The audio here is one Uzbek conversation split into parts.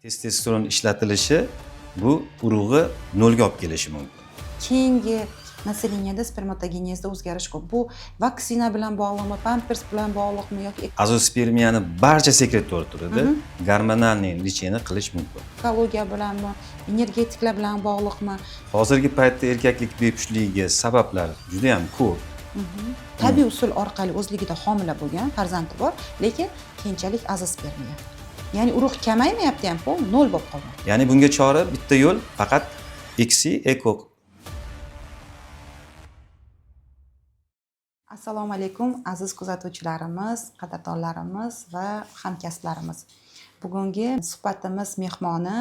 Testosteron ishlatilishi bu urug'i nolga olib kelishi mumkin. Keyingi население da spermatogenezda o'zgarish ko'p. Bu vaksina bilan bog'liqmi, pampers bilan bog'liqmi yoki Azospermiyani barcha sekretor turida гормональный лечение qilish mumkin. Ekologiya bilanmi, energetiklar bilan bog'liqmi? Hozirgi paytda erkaklik bepushtligiga sabablar juda ham ko'p. Tabiiy usul orqali o'zligida homila bo'lgan, farzandi bor, lekin keyinchalik azospermiya. Ya'ni urug' kamaymayapti ham, nol bo'lib qolgan. Ya'ni bunga chora bitta yo'l, faqat ICSI, ЭКО. Assalomu alaykum, aziz kuzatuvchilarimiz, qadrdonlarimiz va hamkasblarimiz. Bugungi suhbatimiz mehmoni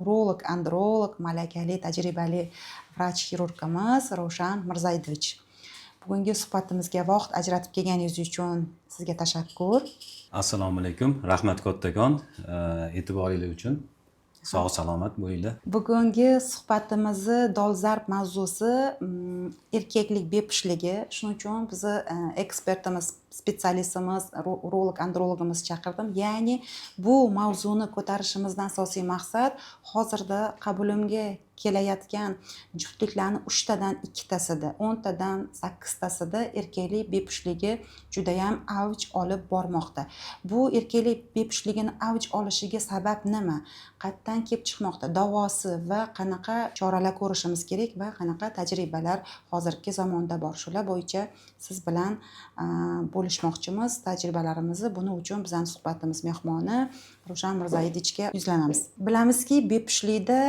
urolog, androlog, malakali, tajribali vrach xirurgimiz Ravshan Mirzaidovich. Bugungi suhbatimizga vaqt ajratib kelganingiz uchun sizga tashakkur. Assalomu alaykum, rahmat kattakon e'tiboringlar uchun. Sog' salomat bo'linglar. Bugungi suhbatimizni dolzarb mavzusi erkaklik bepushligi. Shuning uchun bizni ekspertimiz, spetsialistimiz, urolog, andrologimiz chaqirdim. Ya'ni bu mavzuni ko'tarishimizdan asosiy maqsad hozirda qabulimga kelayotgan juftliklarni 3tadan 2tasida, 10tadan 8tasida erkaklik bepushligi judayam avj olib bormoqda. Bu erkaklik bepushligini avj olishiga sabab nima? Qayerdan kelib chiqmoqda? Davosi va qanaqa choralar ko'rishimiz kerak va qanaqa tajribalar hozirgi zamonda bor? Shular bo'yicha siz bilan bo'lishmoqchimiz tajribalarimizni. Buning uchun bizning suhbatimiz mehmoni Ravshan Mirzaidovichga yuzlanamiz. Bilamizki, bepushtlikda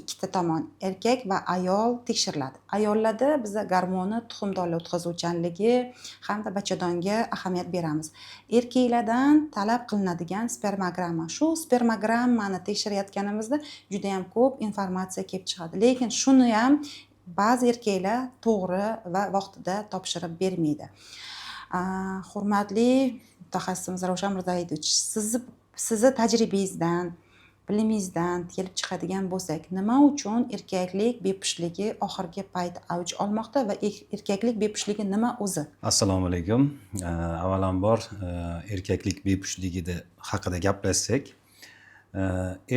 ikkita tomon, erkak va ayol tekshiriladi. Ayollarda biza gormoni, tuxumdonlar o'tkazuvchanligi hamda bachadonga ahamiyat beramiz. Erkaklardan talab qilinadigan spermogramma. Shu spermogrammani tekshirayotganimizda juda ham ko'p informatsiya kelib chiqadi. Lekin shuni ham ba'zi erkaklar to'g'ri va vaqtida topshirib bermaydi. Hurmatli mutaxassisimiz Ravshan Mirzaidovich, sizni tajribangizdan, bilimingizdan kelib chiqadigan bo'lsak, nima uchun erkaklik bepushligi oxirgi payt avj olmoqda va erkaklik bepushligi nima o'zi? Assalomu alaykum. Avvalambor erkaklik bepushtligi haqida gaplashsak,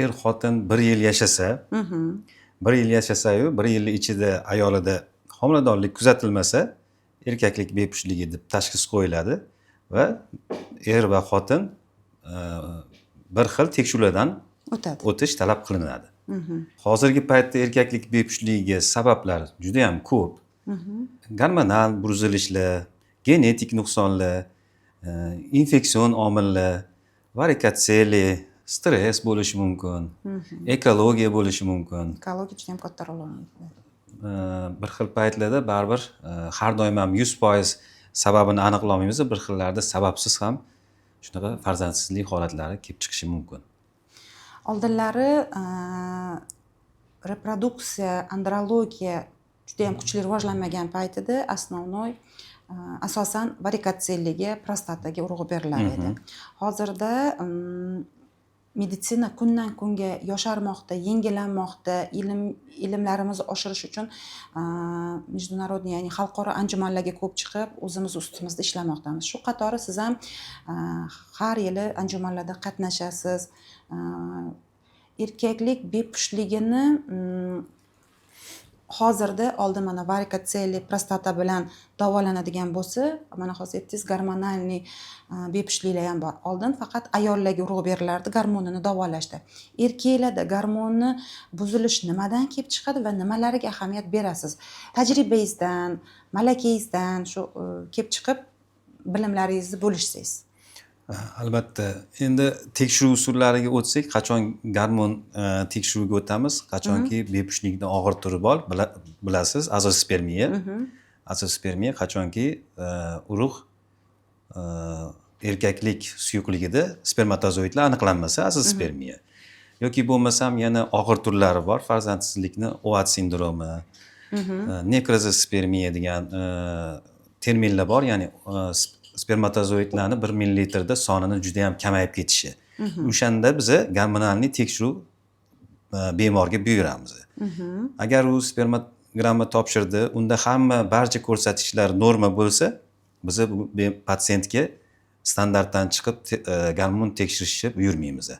er xotin bir yil yashasa, bir yil yashasayu, bir yil ichida ayolida homiladorlik kuzatilmasa, erkaklik bepushligi deb tashxis qo'yiladi va er va xotin bir xil tekshiruvlardan o'tadi, o'tish talab qilinadi. Hozirgi paytda erkaklik bepushtligiga sabablar juda ham ko'p. Gormonal buzilishlar, genetik nuqsonlar, infeksion omillar, varikotseli, stress bo'lishi mumkin, ekologiya bo'lishi mumkin. Ekologiya juda ham katta rol o'ynaydi. Bir xil paytlarda baribir har doim ham 100% sababini aniqlolmaymiz, bir xillarda sababsiz ham shunaqa farzandsizlik holatlari kelib chiqishi mumkin. Oldinlari reproduksiya, andrologiya juda ham kuchli rivojlanmagan paytida основной asosan varikotseliga, prostataga urg'u berilar edi. Hozirda meditsina kundan kunga yosharmoqda, yengillanmoqda. Ilmlarimizni oshirish uchun международный, ya'ni xalqaro anjumanlarga ko'p chiqib, o'zimiz ustimizda ishlamoqdamiz. Shu qatori siz ham har yili anjumanlarda qatnashasiz. Erkaklik bepushtligini hozirda oldin mana varikotseli, prostata bilan davolanadigan bo'lsa, mana hozir aytdingiz, гормональный bepushtliklar ham bor. Oldin faqat ayollarga urg'u berilardi gormonini davolashda. Erkaklarda gormonni buzilish nimadan kelib chiqadi va nimalarga ahamiyat berasiz? Tajribangizdan, malakangizdan shu kelib chiqib bilimlaringizni bo'lishsangiz. Albatta, endi tekshiruv usullariga o'tsak, qachon gormon tekshiruviga o'tamiz, qachonki bepushtlikni og'ir turi bor, bilasiz, azospermiya. Azospermiya qachonki urug' erkaklik suyuqligida spermatozoidlar aniqlanmasa, azospermiya. Yoki bo'lmasam yana og'ir turlari bor, farzandsizlikni OAD sindromi, nekrozospermiya degan terminlar bor, ya'ni spermatozoidlarni 1 millilitrda sonini juda ham kamayib ketishi. O'shanda biza гормональный tekshiruv bemorga buyuramiz. Agar u spermogramma topshirdi, unda hamma barcha ko'rsatkichlar norma bo'lsa, biza bu patsientga standartdan chiqib gormon tekshirishni buyurmaymiz.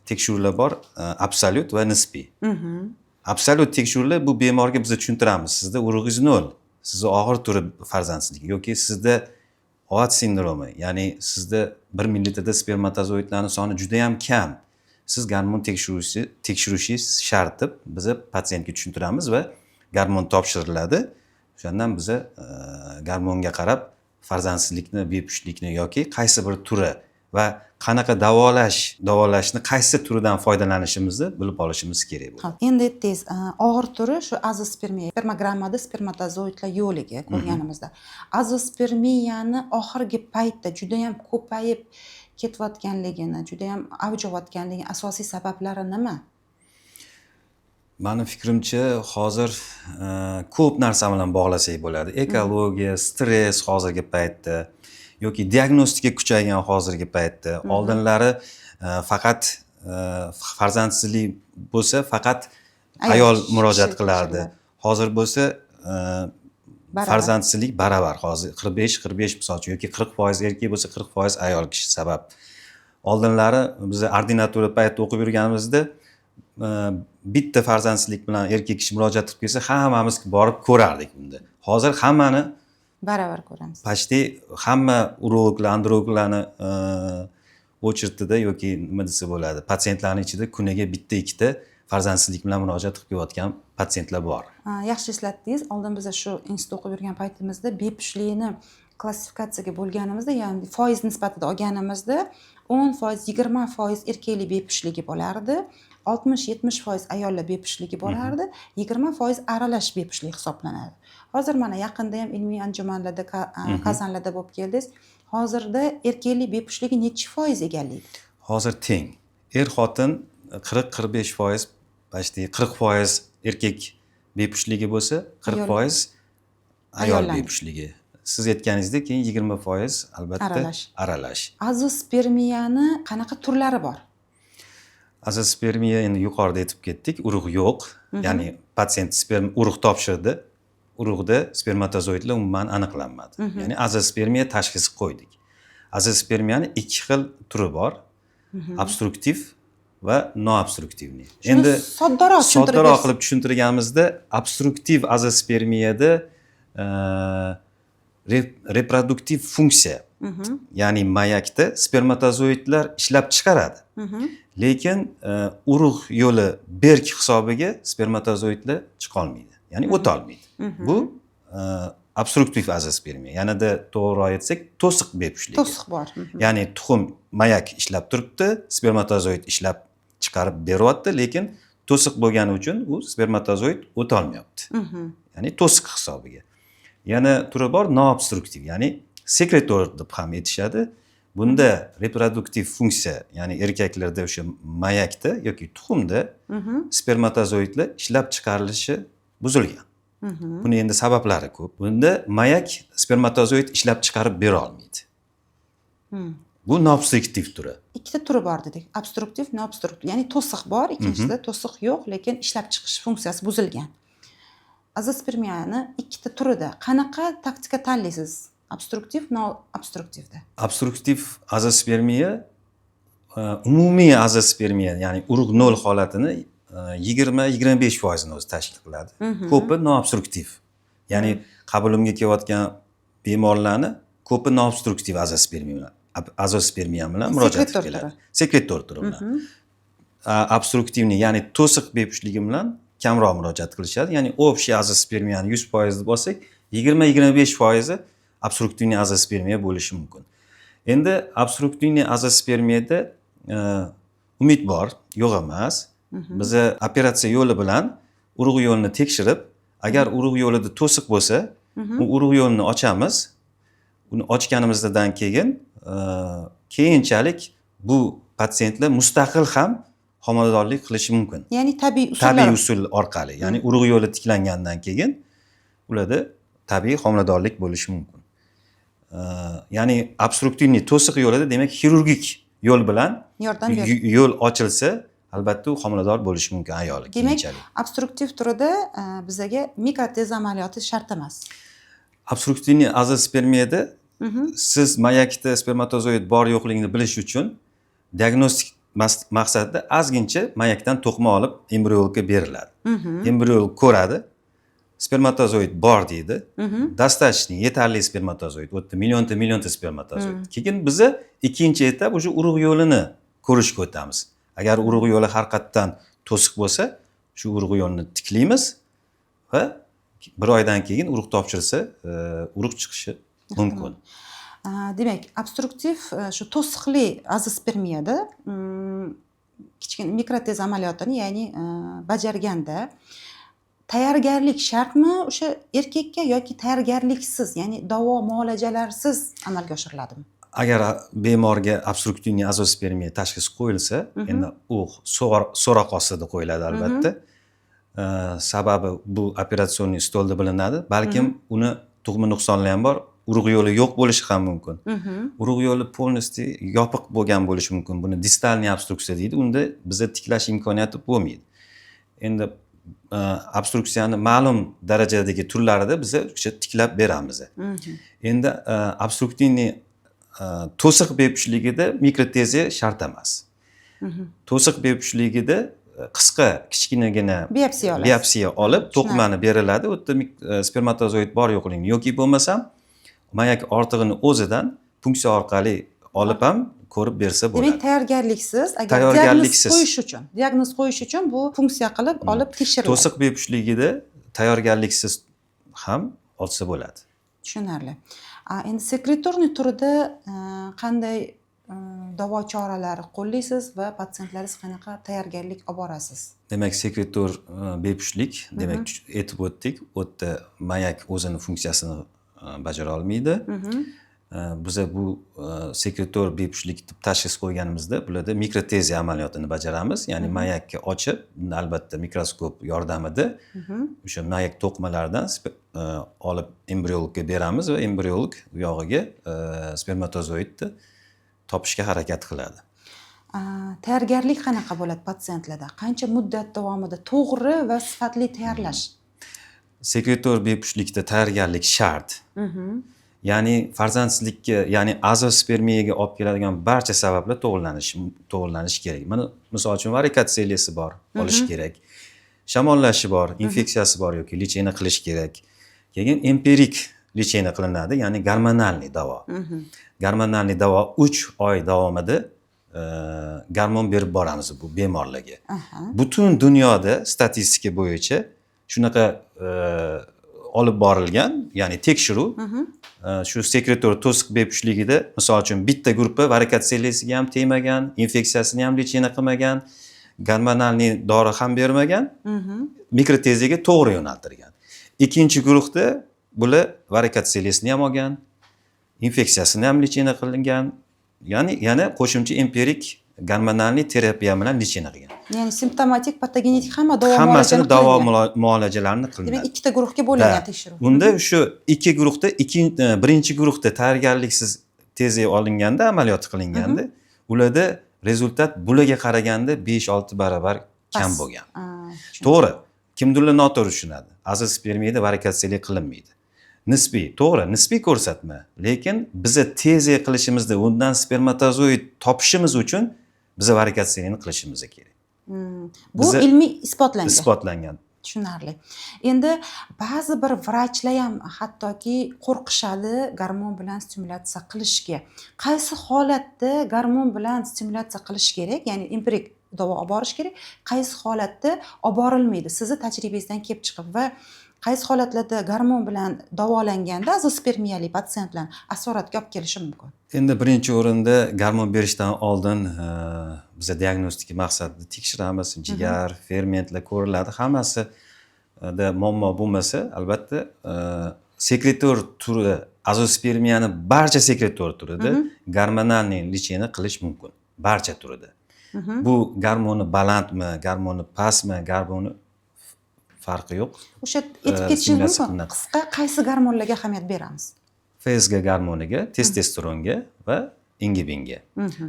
Tekshiruvlar bor, absolyut va nisbiy. Absolyut tekshiruvlar, bu bemorga biz tushuntiramiz: sizda urug'ingiz nol, sizni og'ir turi farzandsizlik yoki sizda OAT sindromi, ya'ni sizda 1 millilitrda spermatozoidlarni soni juda yam kam, siz gormon tekshirishingiz shart, deb biza patsientga tushuntiramiz va gormon topshiriladi. O'shandan biza gormonga qarab farzandsizlikni, bepushtlikni yoki qaysi bir turi va qanaqa davolashni qaysi turidan foydalanishimizni bilib olishimiz kerak bo'ladi. Ho'p, endi aytdingiz, og'ir turi shu azospermiya, spermogrammada spermatozoidlar yo'qligi ko'rganimizda. Azospermiyani oxirgi paytda judayam ko'payib ketayotganligini, judayam avj olayotganligini asosiy sabablari nima? Mani fikrimcha, hozir ko'p narsa bilan bog'lasak bo'ladi: ekologiya, stress hozirgi paytda yoki diagnostika kuchaygan hozirgi paytda. Oldinlari faqat farzandsizlik bo'lsa, faqat ayol ayol murojaat kishi qilardi. Kishilar. Hozir bo'lsa Baravar. farzandsizlik baravar, hozir 45-45, misol uchun, yoki 40% erkak bo'lsa, 40% ayol kishi sabab. Oldinlari biz ordinatura paytida o'qib yurganimizda bitta farzandsizlik bilan erkak kishi murojaat qilib kelsa, hammamiz borib ko'rardik unda. Hozir hammani baravar ko'ramiz. Почти hamma urologlar, androloglarni очередida yoki nima desa bo'ladi, patsientlarni ichida kuniga bitta ikkita farzandsizlik bilan murojaat qilib kelayotgan patsientlar bor. Ha, yaxshi eslatdingiz. Oldin biza shu institutda o'qib yurgan paytimizda bepushtlikni klassifikatsiyaga bo'lganimizda, ya'ni foiz nisbatida olganimizda, 10%, 20% erkaklik bepushligi bo'lardi, 60-70% ayollar bepushligi bo'lardi, 20% aralash bepushtlik hisoblanadi. Hozir mana yaqinda ham ilmiy anjumanlarda, Kazanlarda bo'lib keldingiz. Hozirda erkaklik bepushligi nechi foiz egallaydi? Hozir teng, er xotin 40-45%, почти 40% erkak bepushligi bo'lsa, 40 Ayol. foiz ayol Ayollarning. bepushligi. Siz aytganingizdek, keyin 20% albatta Aralash. Aralash. Azospermiyani qanaqa turlari bor? Azospermiya, endi yuqorida aytib ketdik, urug' yo'q, ya'ni patsient sperm, urug' topshirdi, urug'da spermatozoidlar umuman aniqlanmadi, ya'ni azospermiya tashxisi qo'ydik. Azospermiyani ikki xil turi bor: obstruktiv va нообструктивный. Shuni Endi soddaroq tushuntirib soddaroq bersangiz. qilib tushuntirganimizda, obstruktiv azospermiyada reproduktiv funksiya, ya'ni mayakda spermatozoidlar ishlab chiqaradi, lekin urug' yo'li berk hisobiga spermatozoidlar chiqolmaydi, ya'ni o'tolmaydi. Bu obstruktiv azospermiya, yanada to'g'riroq aytsak, to'siq bepushligi. To'siq bor. Ya'ni tuxum, mayak ishlab turibdi, spermatozoid ishlab chiqarib beryapti, lekin to'siq bo'lgani uchun u spermatozoid o'tolmayapti, ya'ni to'siq hisobiga. Yana turi bor, noobstruktiv, ya'ni sekretor deb ham aytishadi. Bunda reproduktiv funksiya, ya'ni erkaklarda o'sha mayakda yoki tuxumda spermatozoidlar ishlab chiqarilishi buzilgan. Buni endi sabablari ko'p. Bunda mayak spermatozoid ishlab chiqarib bera olmaydi. Bu noobstruktiv turi. Ikkita turi bor dedik: obstruktiv, noobstruktiv, ya'ni to'siq bor, ikkinchisida to'siq yo'q, lekin ishlab chiqish funksiyasi buzilgan. Azospermiyani ikkita turida qanaqa taktika tanlaysiz, obstruktiv, noobstruktivda? Obstruktiv azospermiya, umumiy azospermiya, ya'ni urug' nol holatini 20-25 foizini o'zi tashkil qiladi. Ko'pi noobstruktiv, ya'ni qabulimga kelayotgan bemorlarni ko'pi noobstruktiv azospermiya bilan murojaat Sekretor qilib keladi, turi. Sekretor turi bilan. Обструктивный, ya'ni to'siq bepushligi bilan kamroq murojaat qilishadi. Ya'ni общий azospermiyani 100% deb olsak, 20-25 foizi обструктивный azospermiya bo'lishi mumkin. Endi обструктивный azospermiyada umid bor, yo'q emas. Biza operatsiya yo'li bilan urug' yo'lini tekshirib, agar urug' yo'lida to'siq bo'lsa, u urug' yo'lini ochamiz. Uni ochganimizdan keyin keyinchalik bu patsientlar mustaqil ham homiladorlik qilishi mumkin. Ya'ni tabiiy usullar. Tabiiy usul orqali, ya'ni urug' yo'li tiklangandan keyin ularda tabiiy homiladorlik bo'lishi mumkin. Ya'ni обструктивный to'siq yo'lida, demak, xirurgik yo'l bilan yordam ber yo'l ochilsa, albatta u homilador bo'lishi mumkin ayoli Demak, keyinchalik. obstruktiv turida bizaga mikrotez amaliyoti shart emas. Обструктивный azospermiyada siz mayakda spermatozoid bor yo'qligini bilish uchun diagnostik maqsadida ozgincha mayakdan to'qima olib embriologga beriladi. Embriolog ko'radi, spermatozoid bor deydi. Достаточно, yetarli spermatozoid, u yerda millionta millionta spermatozoid. Keyin biza ikkinchi etap, уже urug' yo'lini ko'rishga o'tamiz. Agar urug' yo'li haqiqatdan to'siq bo'lsa, shu urug' yo'lini tiklaymiz va bir oydan keyin urug' topshirsa, urug' chiqishi mumkin. Demak, obstruktiv, shu to'siqli azospermiyada kichkina mikrotez amaliyotini, ya'ni bajarganda tayyorgarlik shartmi o'sha erkakka yoki tayyorgarliksiz, ya'ni davo muolajalarsiz amalga oshiriladimi? Agar bemorga обструктивный azospermiya tashxis qo'yilsa, endi u so'roq ostida qo'yiladi, albatta. Sababi bu операционный stolda bilinadi. Balkim uni tug'ma nuqsonli ham bor, urug' yo'li yo'q bo'lishi ham mumkin, urug' yo'li полностью yopiq bo'lgan bo'lishi mumkin. Buni дистальный obstruksiya deydi. Unda biza tiklash imkoniyati bo'lmaydi. Endi obstruksiyani ma'lum darajadagi turlarida biza o'sha tiklab beramiz. Endi обструктивный, to'siq bepushtligida mikroteze shart emas. To'siq bepushtligida qisqa, kichkinagina biopsiya olasiz. Biopsiya olib, to'qimani beriladi. U yerda spermatozoid bor yo'qligini yoki bo'lmasam mayak ortig'ini o'zidan punksiya orqali olib ham ko'rib bersa Demak, bo'ladi. tayyorgarliksiz, agar Tayyorgarliksiz. diagnoz qo'yish uchun bu punksiya qilib olib tekshiriladi. To'siq bepushtligida tayyorgarliksiz ham olsa bo'ladi. Tushunarli. Endi секреторный turida qanday davo choralari qo'llaysiz va patsientlaringiz qanaqa tayyorgarlik olib borasiz? Demak, sekretor bepushtlik, demak, aytib o'tdik, u yerda mayak o'zini funksiyasini bajara olmaydi. Biza bu sekretor bepushtlik deb tashxis qo'yganimizda, bularda mikroteze amaliyotini bajaramiz, ya'ni mayakka ochib, albatta mikroskop yordamida o'sha mayak to'qimalaridan olib embriologga beramiz va embriolog u yog'iga spermatozoidni topishga harakat qiladi. Tayyorgarlik qanaqa bo'ladi patsientlarda? Qancha muddat davomida to'g'ri va sifatli tayyorlash? Sekretor bepushtlikda tayyorgarlik shart. Ya'ni farzandsizlikka, ya'ni azospermiyaga olib keladigan barcha sabablar to'g'rilanishi kerak. Mana, misol uchun, varikotseliyasi bor, olish kerak, shamollashi bor, infeksiyasi bor yoki лечение qilish kerak. Keyin empirik лечение qilinadi, ya'ni гормональный davo. Гормональный davo 3 oy davomida gormon berib boramiz bu bemorlarga. Butun dunyoda statistika bo'yicha shunaqa olib borilgan, ya'ni tekshiruv, shu sekretor to'siq bepushtligida, misol uchun, bitta gruppa varikotseliyasiga ham tegmagan, infeksiyasini ham лечение qilmagan, гормональный dori ham bermagan, mikroteziga to'g'ri yo'naltirgan. Ikkinchi guruhda bular varikotseliyasini ham olgan, infeksiyasini ham лечение qilingan, ya'ni yana qo'shimcha empirik гормональный terapiya bilan лечение qilgan. Ya'ni simptomatik, patogenetik hamma davo Hammasini muolajani davo qilingan. muolajalarini qilinadi. Demak, ikkita guruhga bo'lingan Да. tekshiruv. Unda shu ikki guruhda birinchi guruhda tayyorgarliksiz teze olinganda, amaliyot qilinganda, ularda результат bularga qaraganda 5-6 barobar kam Past. bo'lgan. Tushundim. To'g'ri, kimdirlar noto'g'ri tushunadi, azospermiyada varikotseliya qilinmaydi. Nisbiy to'g'ri, nisbiy ko'rsatma, lekin biza teze qilishimizda undan spermatozoid topishimiz uchun biza varikotseliyani qilishimiz kerak. Bu ilmiy isbotlangan. Isbotlangan. Tushunarli. Endi ba'zi bir vrachlar ham hattoki qo'rqishadi gormon bilan stimulyatsiya qilishga. Qaysi holatda gormon bilan stimulyatsiya qilish kerak, ya'ni empirik davo olib borish kerak, qaysi holatda olib borilmaydi, sizni tajribangizdan kelib chiqib, va qaysi holatlarda gormon bilan davolanganda azospermiyali patsientlar asoratga olib kelishi mumkin? Endi birinchi o'rinda gormon berishdan oldin biza diagnostika maqsadida tekshiramiz, jigar, fermentlar ko'riladi. Hammasida muammo bo'lmasa, albatta sekretor turi, azospermiyani barcha sekretor turida гормональный лечение qilish mumkin, barcha turida. Bu gormoni balandmi, gormoni pastmi, gormoni farqi yo'q. O'sha aytib ketishingiz Stimulyatsiya mumkin qilinadi. qisqa, qaysi gormonlarga ahamiyat beramiz? FSG gormoniga, testosteronga va ingibinga. Shu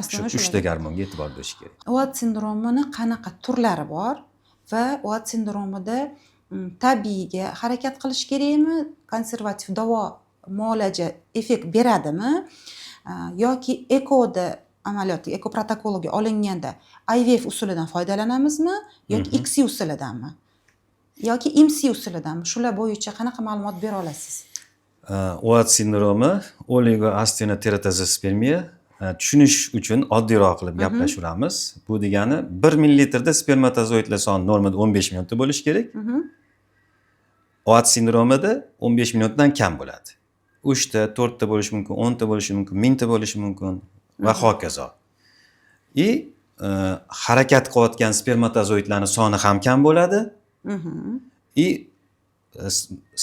Aslida uchta shularga. gormonga e'tibor berish kerak. OAT sindromini qanaqa turlari bor va OAT sindromida tabiiyga harakat qilish kerakmi, konservativ davo muolaja effekt beradimi, yoki ekoda amaliyoti, ЭКО protokoliga olinganda IVF usulidan foydalanamizmi yoki ICSI usulidanmi yoki IMSI usulidanmi? Shular bo'yicha qanaqa ma'lumot bera olasiz? OAT sindromi, oligoastenoteratozospermiya, tushunish uchun oddiyroq qilib gaplashaveramiz. Bu degani 1 millilitrda spermatozoidlar soni normada 15 millionta bo'lishi kerak. OAT sindromida 15 milliondan kam bo'ladi. Uchta, to'rtta bo'lishi mumkin, 10 ta bo'lishi mumkin, 1000 ta bo'lishi mumkin va hokazo. И harakat qilayotgan spermatozoidlarni soni ham kam bo'ladi. И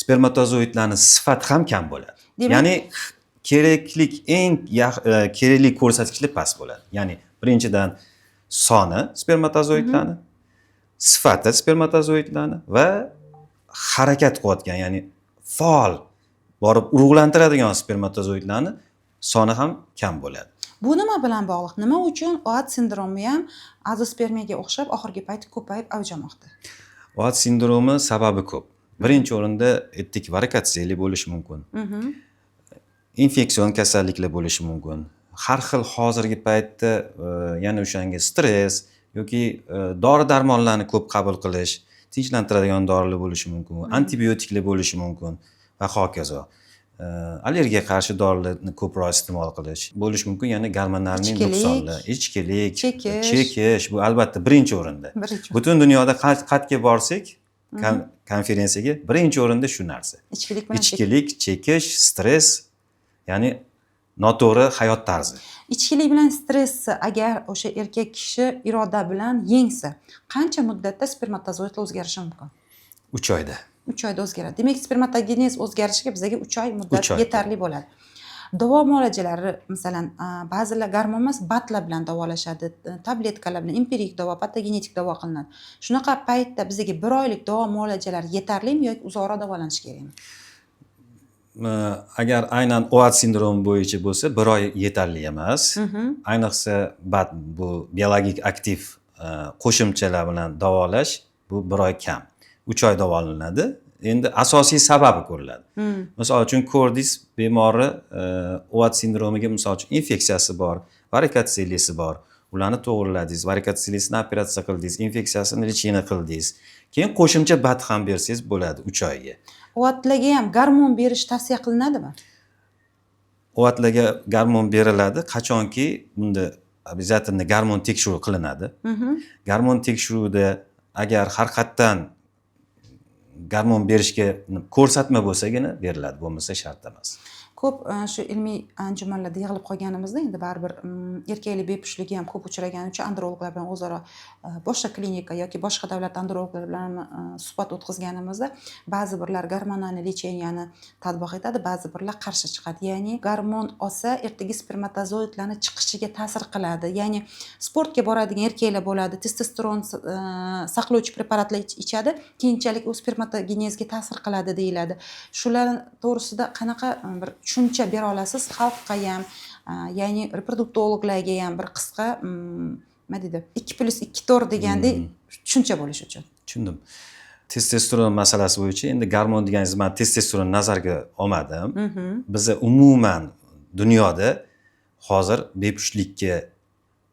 spermatozoidlarni sifati ham kam bo'ladi. Ya'ni keraklik eng kerakli ko'rsatkichlar past bo'ladi. Ya'ni birinchidan soni spermatozoidlarni, sifati spermatozoidlarni va harakat qilayotgan, ya'ni faol borib urug'lantiradigan spermatozoidlarni soni ham kam bo'ladi. Bu nima bilan bog'liq? Nima uchun OAT sindromi ham azospermiyaga o'xshab oxirgi payt ko'payib avj olmoqda? OAT sindromi sababi ko'p. Birinchi o'rinda aytdik, varikotseli bo'lishi mumkin. Infeksion kasalliklar bo'lishi mumkin. Har xil hozirgi paytda yana o'shanga stress yoki dori darmonlarni ko'p qabul qilish, tinchlantiradigan dorilar bo'lishi mumkin, antibiotiklar bo'lishi mumkin va hokazo. Allergiya qarshi dorilarni ko'proq iste'mol qilish bo'lishi mumkin, ya'ni gormonalniy Ichkilik. nuqsonlar, ichkilik, Chekish. chekish, bu albatta birinchi o'rinda. Birinchi. Butun dunyoda qayerga borsak, konferensiyaga, birinchi o'rinda shu narsa. Ichkilik bilan chekish. Ichkilik, chekish, stress, ya'ni noto'g'ri hayot tarzi. Ichkilik bilan stressni agar o'sha erkak kishi iroda bilan yengsa, qancha muddatda spermatozoidlar o'zgarishi mumkin? 3 oyda. 3 oyda o'zgaradi. Demak, spermatogenez o'zgarishiga bizga 3 oy muddat 3 oy. yetarli bo'ladi. Davo muolajalari, masalan, ba'zilar gormon emas, БАД lar bilan davolashadi, tabletkalar bilan, empirik davo, patogenetik davo qilinadi. Shunaqa paytda bizga bir oylik davo muolajalari yetarlimi yoki uzoqroq davolanish kerakmi? Agar aynan OAT sindromi bo'yicha bo'lsa, bir oy yetarli emas. Ayniqsa БАД, bu biologik aktiv qo'shimchalar bilan davolash, bu bir oy kam. 3 oy davolanadi. Endi asosiy sababi ko'riladi. Misol uchun, ko'rdingiz, bemorni OAT sindromiga, misol uchun, infeksiyasi bor, varikotselisi bor. Ularni to'g'riladingiz, varikotselisini operatsiya qildingiz, infeksiyasini лечение qildingiz. Keyin qo'shimcha БАД ham bersangiz bo'ladi 3 oyga. OATlarga ham gormon berish tavsiya qilinadimi? OATlarga gormon beriladi, qachonki bunda обязательно gormon tekshiruvi qilinadi. Gormon tekshiruvida agar haqiqatdan gormon berishga ko'rsatma bo'lsagina beriladi, bo'lmasa shart emas. Ko'p shu ilmiy anjumanlarda yig'ilib qolganimizda, endi baribir erkaklik bepushligi ham ko'p uchragani uchun androloglar bilan o'zaro, boshqa klinika yoki boshqa davlat androloglari bilan suhbat o'tkazganimizda, ba'zi birlar gormonal лечения ni tatbiq etadi, ba'zi birlar qarshi chiqadi. Ya'ni gormon olsa, ertaga spermatozoidlarni chiqishiga ta'sir qiladi. Ya'ni sportga boradigan erkaklar bo'ladi, testosteron saqlovchi preparatlar ichadi, keyinchalik u spermatogenezga ta'sir qiladi deyiladi. Shular to'g'risida qanaqa bir tushuncha bera olasiz xalqqa ham, ya'ni reproduktologlarga ham bir qisqa, nima deydi, 2 plyus 2 to'rt degandek tushuncha bo'lishi uchun? Tushundim. Testosteron masalasi bo'yicha, endi gormon deganingiz, man testosteron nazarga olmadim. Biza umuman dunyoda hozir bepushtlikka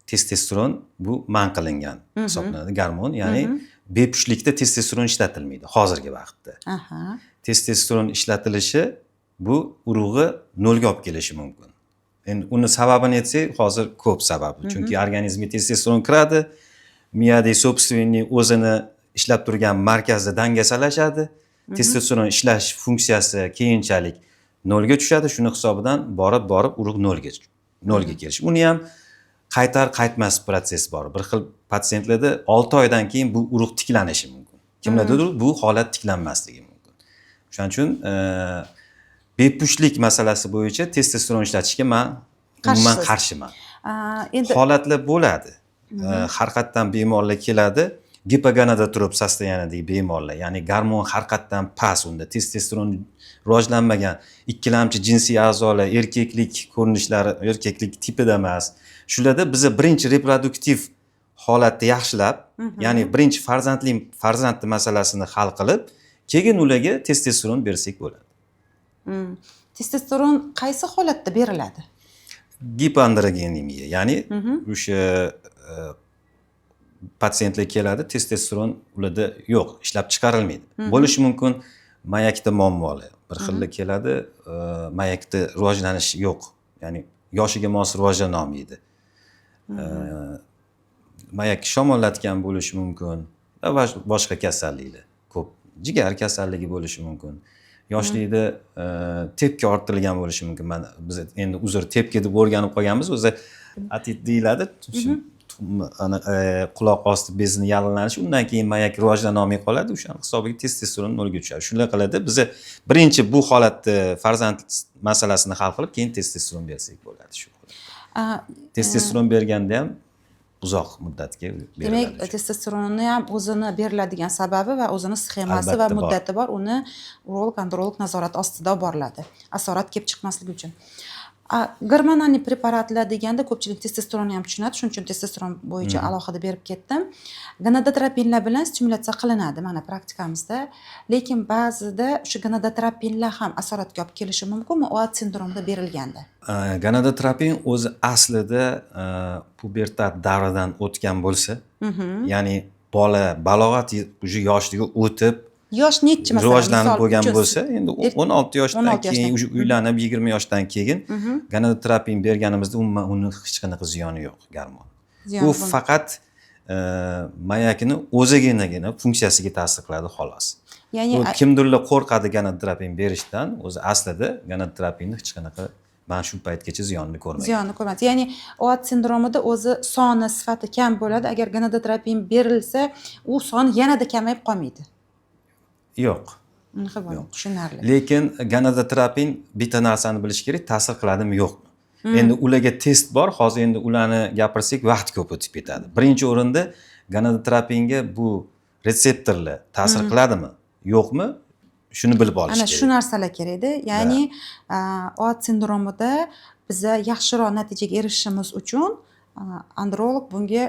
testosteron bu man qilingan hisoblanadi gormon, ya'ni bepushtlikda testosteron ishlatilmaydi hozirgi vaqtda. Testosteron ishlatilishi bu urug'i nolga olib kelishi mumkin. Endi uni sababini aytsak, hozir ko'p sababi, chunki organizmga testosteron kiradi, miyadagi собственный o'zini ishlab turgan markazda dangasalashadi, testosteron ishlash funksiyasi keyinchalik nolga tushadi. Shuni hisobidan borib borib urug' nolga kelishi, uni ham qaytar qaytmas protsess bor. Bir xil patsientlarda 6 oydan keyin bu urug' tiklanishi mumkin, kimlardadir bu holat tiklanmasligi mumkin. O'shaning uchun bepushtlik masalasi bo'yicha testosteron ishlatishga man umuman Qarshisiz. qarshiman. Endi Holatlar bo'ladi. Haqiqatdan bemorlar keladi, gipogonadotrop состояние dagi bemorlar, ya'ni gormon haqiqatdan past, unda testosteron rivojlanmagan, ikkilamchi jinsiy a'zolar erkaklik ko'rinishlari erkaklik tipida emas. Shularda biza birinchi reproduktiv holatni yaxshilab, ya'ni birinchi farzandli, farzandni masalasini hal qilib, keyin ularga testosteron bersak bo'ladi. Testosteron qaysi holatda beriladi? Gipoandrogenemiya, ya'ni o'sha patsientlar keladi, testosteron ularda yo'q, ishlab chiqarilmaydi. Bo'lishi mumkin mayakda muammolar. Bir xilda keladi, mayakda rivojlanish yo'q, ya'ni yoshiga mos rivojlana olmaydi. Mayak shamollatgan bo'lishi mumkin va boshqa kasalliklar ko'p, jigar kasalligi bo'lishi mumkin, yoshlikda tepki orttirilgan bo'lishi mumkin. Mana biz endi, uzr, tepki deb o'rganib qolganmiz, o'zi otit deyiladi. Shu ana, quloq osti bezini yalinlanishi, undan keyin mayak rivojlana olmay qoladi, o'shani hisobiga testosteron nolga tushadi. Shunaqa qiladi. Biza birinchi bu holatda farzand masalasini hal qilib, keyin testosteron bersak bo'ladi shu holatda. Testosteron berganda ham uzoq muddatga Demak, beriladi. testosteronni ham o'zini beriladigan sababi va o'zini sxemasi va Albatta, bor. muddati bor. Uni urolog, androlog nazorati ostida olib boriladi, asorat kelib chiqmasligi uchun. Гормональный preparatlar deganda ko'pchilik testosteronni ham tushunadi, shuning uchun testosteron bo'yicha alohida berib ketdim. Gonadotropinlar bilan stimulyatsiya qilinadi mana praktikamizda, lekin ba'zida o'sha gonadotropinlar ham asoratga olib kelishi mumkinmi OAD sindromida berilganda? Gonadotropin o'zi aslida pubertat davridan o'tgan bo'lsa, ya'ni bola balog'at уже yoshligi o'tib, Yosh nechi, masalan, rivojlanib misol bo'lgan uchun? bo'lsa, endi 16 yoshdan 16 keyin, yoshdan. уже uylanib, 20 yoshdan keyin gonadotropin berganimizda umuman uni hech qanaqa ziyoni yo'q gormon. Ziyon U bo'lmaydi. faqat mayakini o'ziginagina funksiyasiga ta'sir qiladi, xolos. Ya'ni U kimdirlar qo'rqadi gonadotropin berishdan, o'zi aslida gonadotropinni hech qanaqa man shu paytgacha ziyonini ko'rmagan. Ziyonni ko'rmaydi. Ya'ni OAD sindromida o'zi soni, sifati kam bo'ladi. Agar gonadotropin berilsa, u son yanada kamayib qolmaydi. Yo'q. Unaqa bo'ladi. Tushunarli. Lekin gonadotropin, bitta narsani bilish kerak, ta'sir qiladimi, yo'qmi. Endi ularga test bor, hozir endi ularni gapirsak, vaqt ko'p o'tib ketadi. Birinchi o'rinda gonadotropinga bu retseptorlar ta'sir qiladimi, yo'qmi, shuni bilib olish Ana kerak. shu narsalar kerakda. Ya'ni OAD sindromida biza yaxshiroq natijaga erishishimiz uchun androlog bunga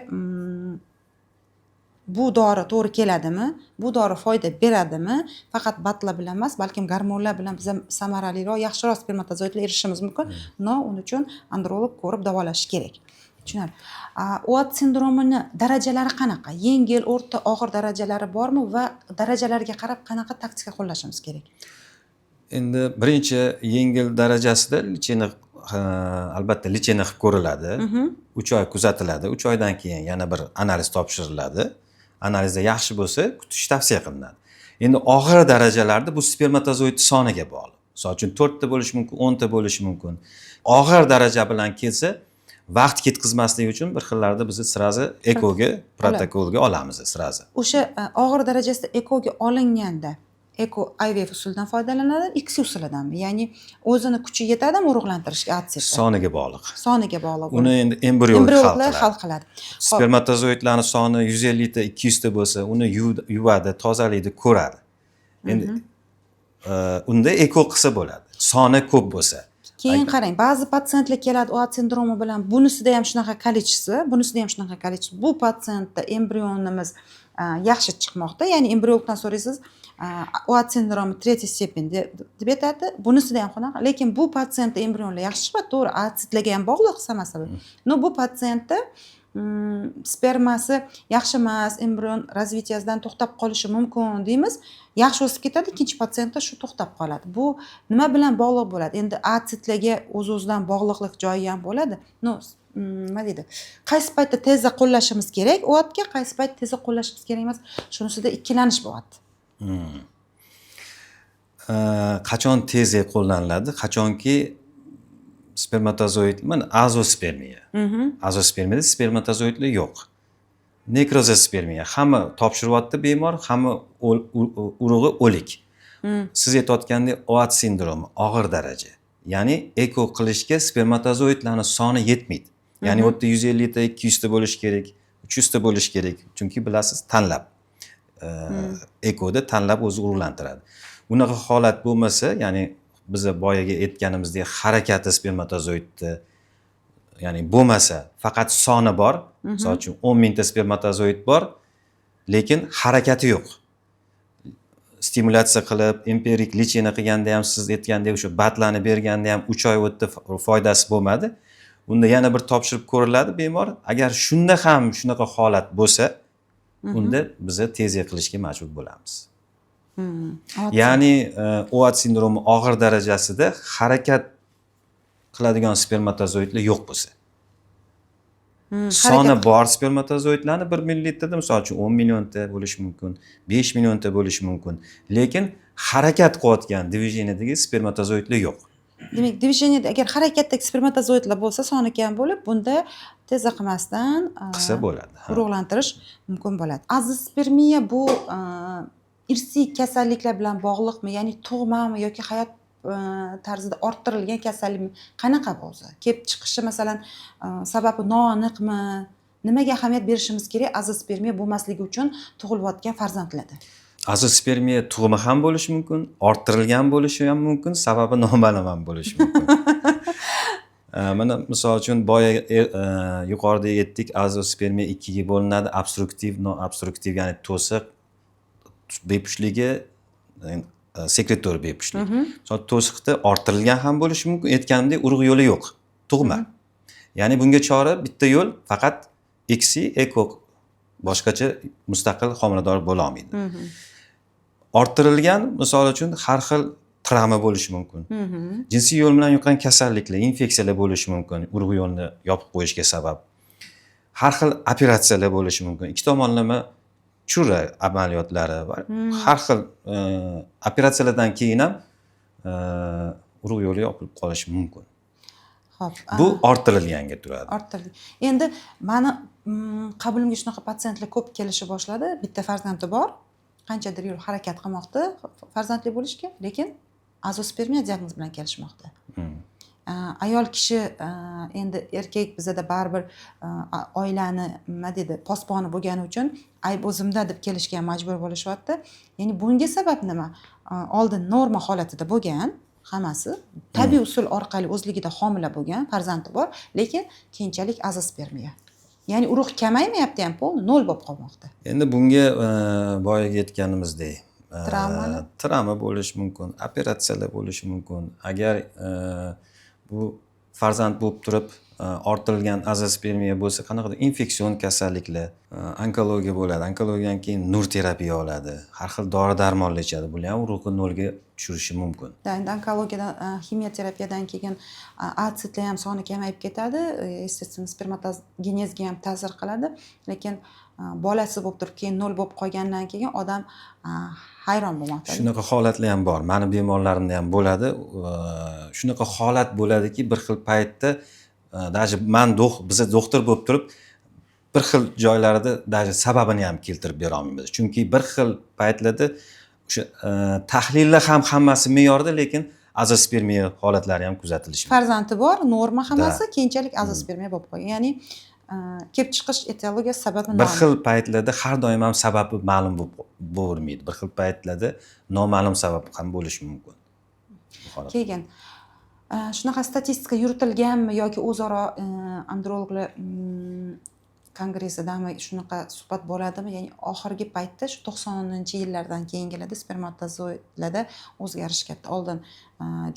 bu dori to'g'ri keladimi, bu dori foyda beradimi, faqat БАД lar bilan emas, balkim gormonlar bilan biza samaraliroq, yaxshiroq spermatozoidlarga erishishimiz mumkin. Но uning uchun androlog ko'rib davolashi kerak. Tushunarli. OAD sindromini darajalari qanaqa? Yengil, o'rta, og'ir darajalari bormi va darajalariga qarab qanaqa taktika qo'llashimiz kerak? Endi birinchi yengil darajasida лечение, albatta, лечение qilib ko'riladi. 3 oy kuzatiladi, 3 oydan keyin yana bir analiz topshiriladi. Analizda yaxshi bo'lsa, kutish tavsiya qilinadi. Endi og'ir darajalarda bu spermatozoid soniga bog'liq. Misol uchun, to'rtta bo'lishi mumkin, 10 ta bo'lishi mumkin. Og'ir daraja bilan kelsa, vaqt ketkazmaslik uchun bir xillarda biz сразу ekoga, protokolga olamiz сразу. O'sha og'ir darajasida ekoga olinganda, eko IVF usulidan foydalanadi, ICSI usulidanmi? Ya'ni o'zini kuchi yetadimi urug'lantirishga ootsitni? Soniga bog'liq. Soniga bog'liq. Uni endi embriolog hal Embriologlar qiladi. hal qiladi. Xo'p, Spermatozoidlarni soni 150 ta, 200 ta bo'lsa, uni yuvadi, tozalaydi, ko'radi. Endi unda eko qilsa bo'ladi, soni ko'p bo'lsa. Keyin qarang, ba'zi patsientlar keladi OAD sindromi bilan, bunisida ham shunaqa количество, bunisida ham shunaqa количество. Bu patsientda embrionimiz yaxshi chiqmoqda, ya'ni embriologdan so'raysiz, OAD sindromi третья степень deb aytadi, bunisida ham shunaqa, lekin bu patsientda embrionlar yaxshi chiqmadi, to'g'ri, ootsitlarga ham bog'liq самое. Но bu patsientda spermasi yaxshi emas, embrion развития sidan to'xtab qolishi mumkin deymiz, yaxshi o'sib ketadi, ikkinchi patsientda shu to'xtab qoladi. Bu nima bilan bog'liq bo'ladi? Endi ootsitlarga o'z o'zidan bog'liqlik joyi ham bo'ladi. Но nima deydi, qaysi paytda tezda qo'llashimiz kerak OADga, qaysi payt tezda qo'llashimiz kerak emas, shunisida ikkilanish bo'lyapti. Qachon tez qo'llaniladi? Qachonki spermatozoid, mana azospermiya, azospermiyada spermatozoidlar yo'q, nekrozospermiya, hamma topshiryapti bemor, hamma urug'i o'lik. Siz aytayotgandek, OAD sindromi og'ir daraja, ya'ni eko qilishga spermatozoidlarni soni yetmaydi. Ya'ni u yerda 150 ta, 200 ta bo'lishi kerak, 300 ta bo'lishi kerak, chunki bilasiz, tanlab ekoda tanlab o'zi urug'lantiradi. Unaqa holat bo'lmasa, ya'ni biza boyagi aytganimizdek harakati spermatozoidni, ya'ni bo'lmasa, faqat soni bor, misol uchun, 10 000 ta spermatozoid bor, lekin harakati yo'q, stimulyatsiya qilib, empirik лечение qilganda ham, siz aytgandek, o'sha БАД larni berganda ham 3 oy o'tdi, foydasi bo'lmadi. Unda yana bir topshirib ko'riladi bemor. Agar shunda ham shunaqa holat bo'lsa, unda biza ТЭЗИ qilishga majbur bo'lamiz. Ya'ni OAD sindromi og'ir darajasida harakat qiladigan spermatozoidlar yo'q bo'lsa, soni bor spermatozoidlarni 1 millilitrda, misol uchun, 10 millionta bo'lishi mumkin, 5 millionta bo'lishi mumkin, lekin harakat qilayotgan движение dagi spermatozoidlar yo'q. Demak, движение da agar harakatdagi spermatozoidlar bo'lsa, soni kam bo'lib, bunda ТЭЗА qilmasdan qilsa bo'ladi, ha. Urug'lantirish mumkin bo'ladi. Azospermiya bu irsiy kasalliklar bilan bog'liqmi, ya'ni tug'mami yoki hayot tarzida orttirilgan kasallikmi? Qanaqa bu o'zi kelib chiqishi, masalan, sababi noaniqmi? Nimaga ahamiyat berishimiz kerak azospermiya bo'lmasligi uchun tug'ilayotgan farzandlarda? Azospermiya tug'ma ham bo'lishi mumkin, orttirilgan bo'lishi ham mumkin, sababi noma'lum ham bo'lishi mumkin. Mana misol uchun, boya yuqorida aytdik, azospermiya ikkiga bo'linadi: obstruktiv, noobstruktiv, ya'ni to'siq bepushligi, sekretor bepushtlik. Misol, to'siqda orttirilgan ham bo'lishi mumkin. Aytganimdek, urug' yo'li yo'q, tug'ma. Ya'ni bunga chora bitta yo'l, faqat ICSI, ЭКО, boshqacha mustaqil homilador bo'lolmaydi. Orttirilgan, misol uchun, har xil travma bo'lishi mumkin, jinsiy yo'l bilan yuqqan kasalliklar, infeksiyalar bo'lishi mumkin, urug' yo'lini yopib qo'yishga sabab, har xil operatsiyalar bo'lishi mumkin, ikki tomonlama chura amaliyotlari va har xil operatsiyalardan keyin ham urug' yo'li yopilib qolishi mumkin. Ho'p. Bu orttirilganga turadi. Orttirilgan. Endi mani qabulimga shunaqa patsientlar ko'p kelishni boshladi. Bitta farzandi bor, qanchadir yil harakat qilmoqda farzandli bo'lishga, lekin azospermiya diagnozi bilan kelishmoqda. Ayol kishi, endi erkak bizada baribir oilani, nima deydi, posboni bo'lgani uchun ayb o'zimda deb kelishga ham majbur bo'lishyapti. Ya'ni bunga sabab nima? Oldin norma holatida bo'lgan, hammasi tabiiy usul orqali o'zligida homila bo'lgan, farzandi bor, lekin keyinchalik azospermiya, ya'ni urug' kamaymayapti ham, полный nol bo'lib qolmoqda. Endi bunga boyagi aytganimizdek, Travmalar? Travma bo'lishi mumkin, operatsiyalar bo'lishi mumkin. Agar bu farzand bo'lib turib, orttirilgan azospermiya bo'lsa, qanaqadir infeksion kasalliklar, onkologiya bo'ladi. Onkologiyadan keyin nur terapiya oladi, har xil dori darmonlar ichadi, bular ham urug'ni nolga tushirishi mumkin. Да, endi onkologiyadan, ximioterapiyadan keyin ootsitlar ham soni kamayib ketadi, естественно, spermatogenezga ham ta'sir qiladi. Lekin bolasi bo'lib turib, keyin nol bo'lib qolgandan keyin odam hayron bo'lmoqda. Shunaqa holatlar ham bor, mani bemorlarimda ham bo'ladi. Shunaqa holat bo'ladiki, bir xil paytda даже man biza doktor bo'lib turib, bir xil joylarida даже sababini ham keltirib bera olmaymiz, chunki bir xil paytlarda o'sha tahlillar ham hammasi me'yorda, lekin azospermiya holatlari ham kuzatilishi mumkin. Farzandi bor, norma hammasi, keyinchalik azospermiya bo'lib qolgan. Ya'ni kelib chiqish etiologiyasi, sababi Bir xil paytlarda har doim ham sababi ma'lum bo'lib bo'lavermaydi, bir xil paytlarda noma'lum sabab ham bo'lishi mumkin bu holat. Keyin shunaqa statistika yuritilganmi yoki o'zaro androloglar kongressidami shunaqa suhbat bo'ladimi? Ya'ni oxirgi paytda, shu 90-yillardan keyingilarda spermatozoidlarda o'zgarish katta. Oldin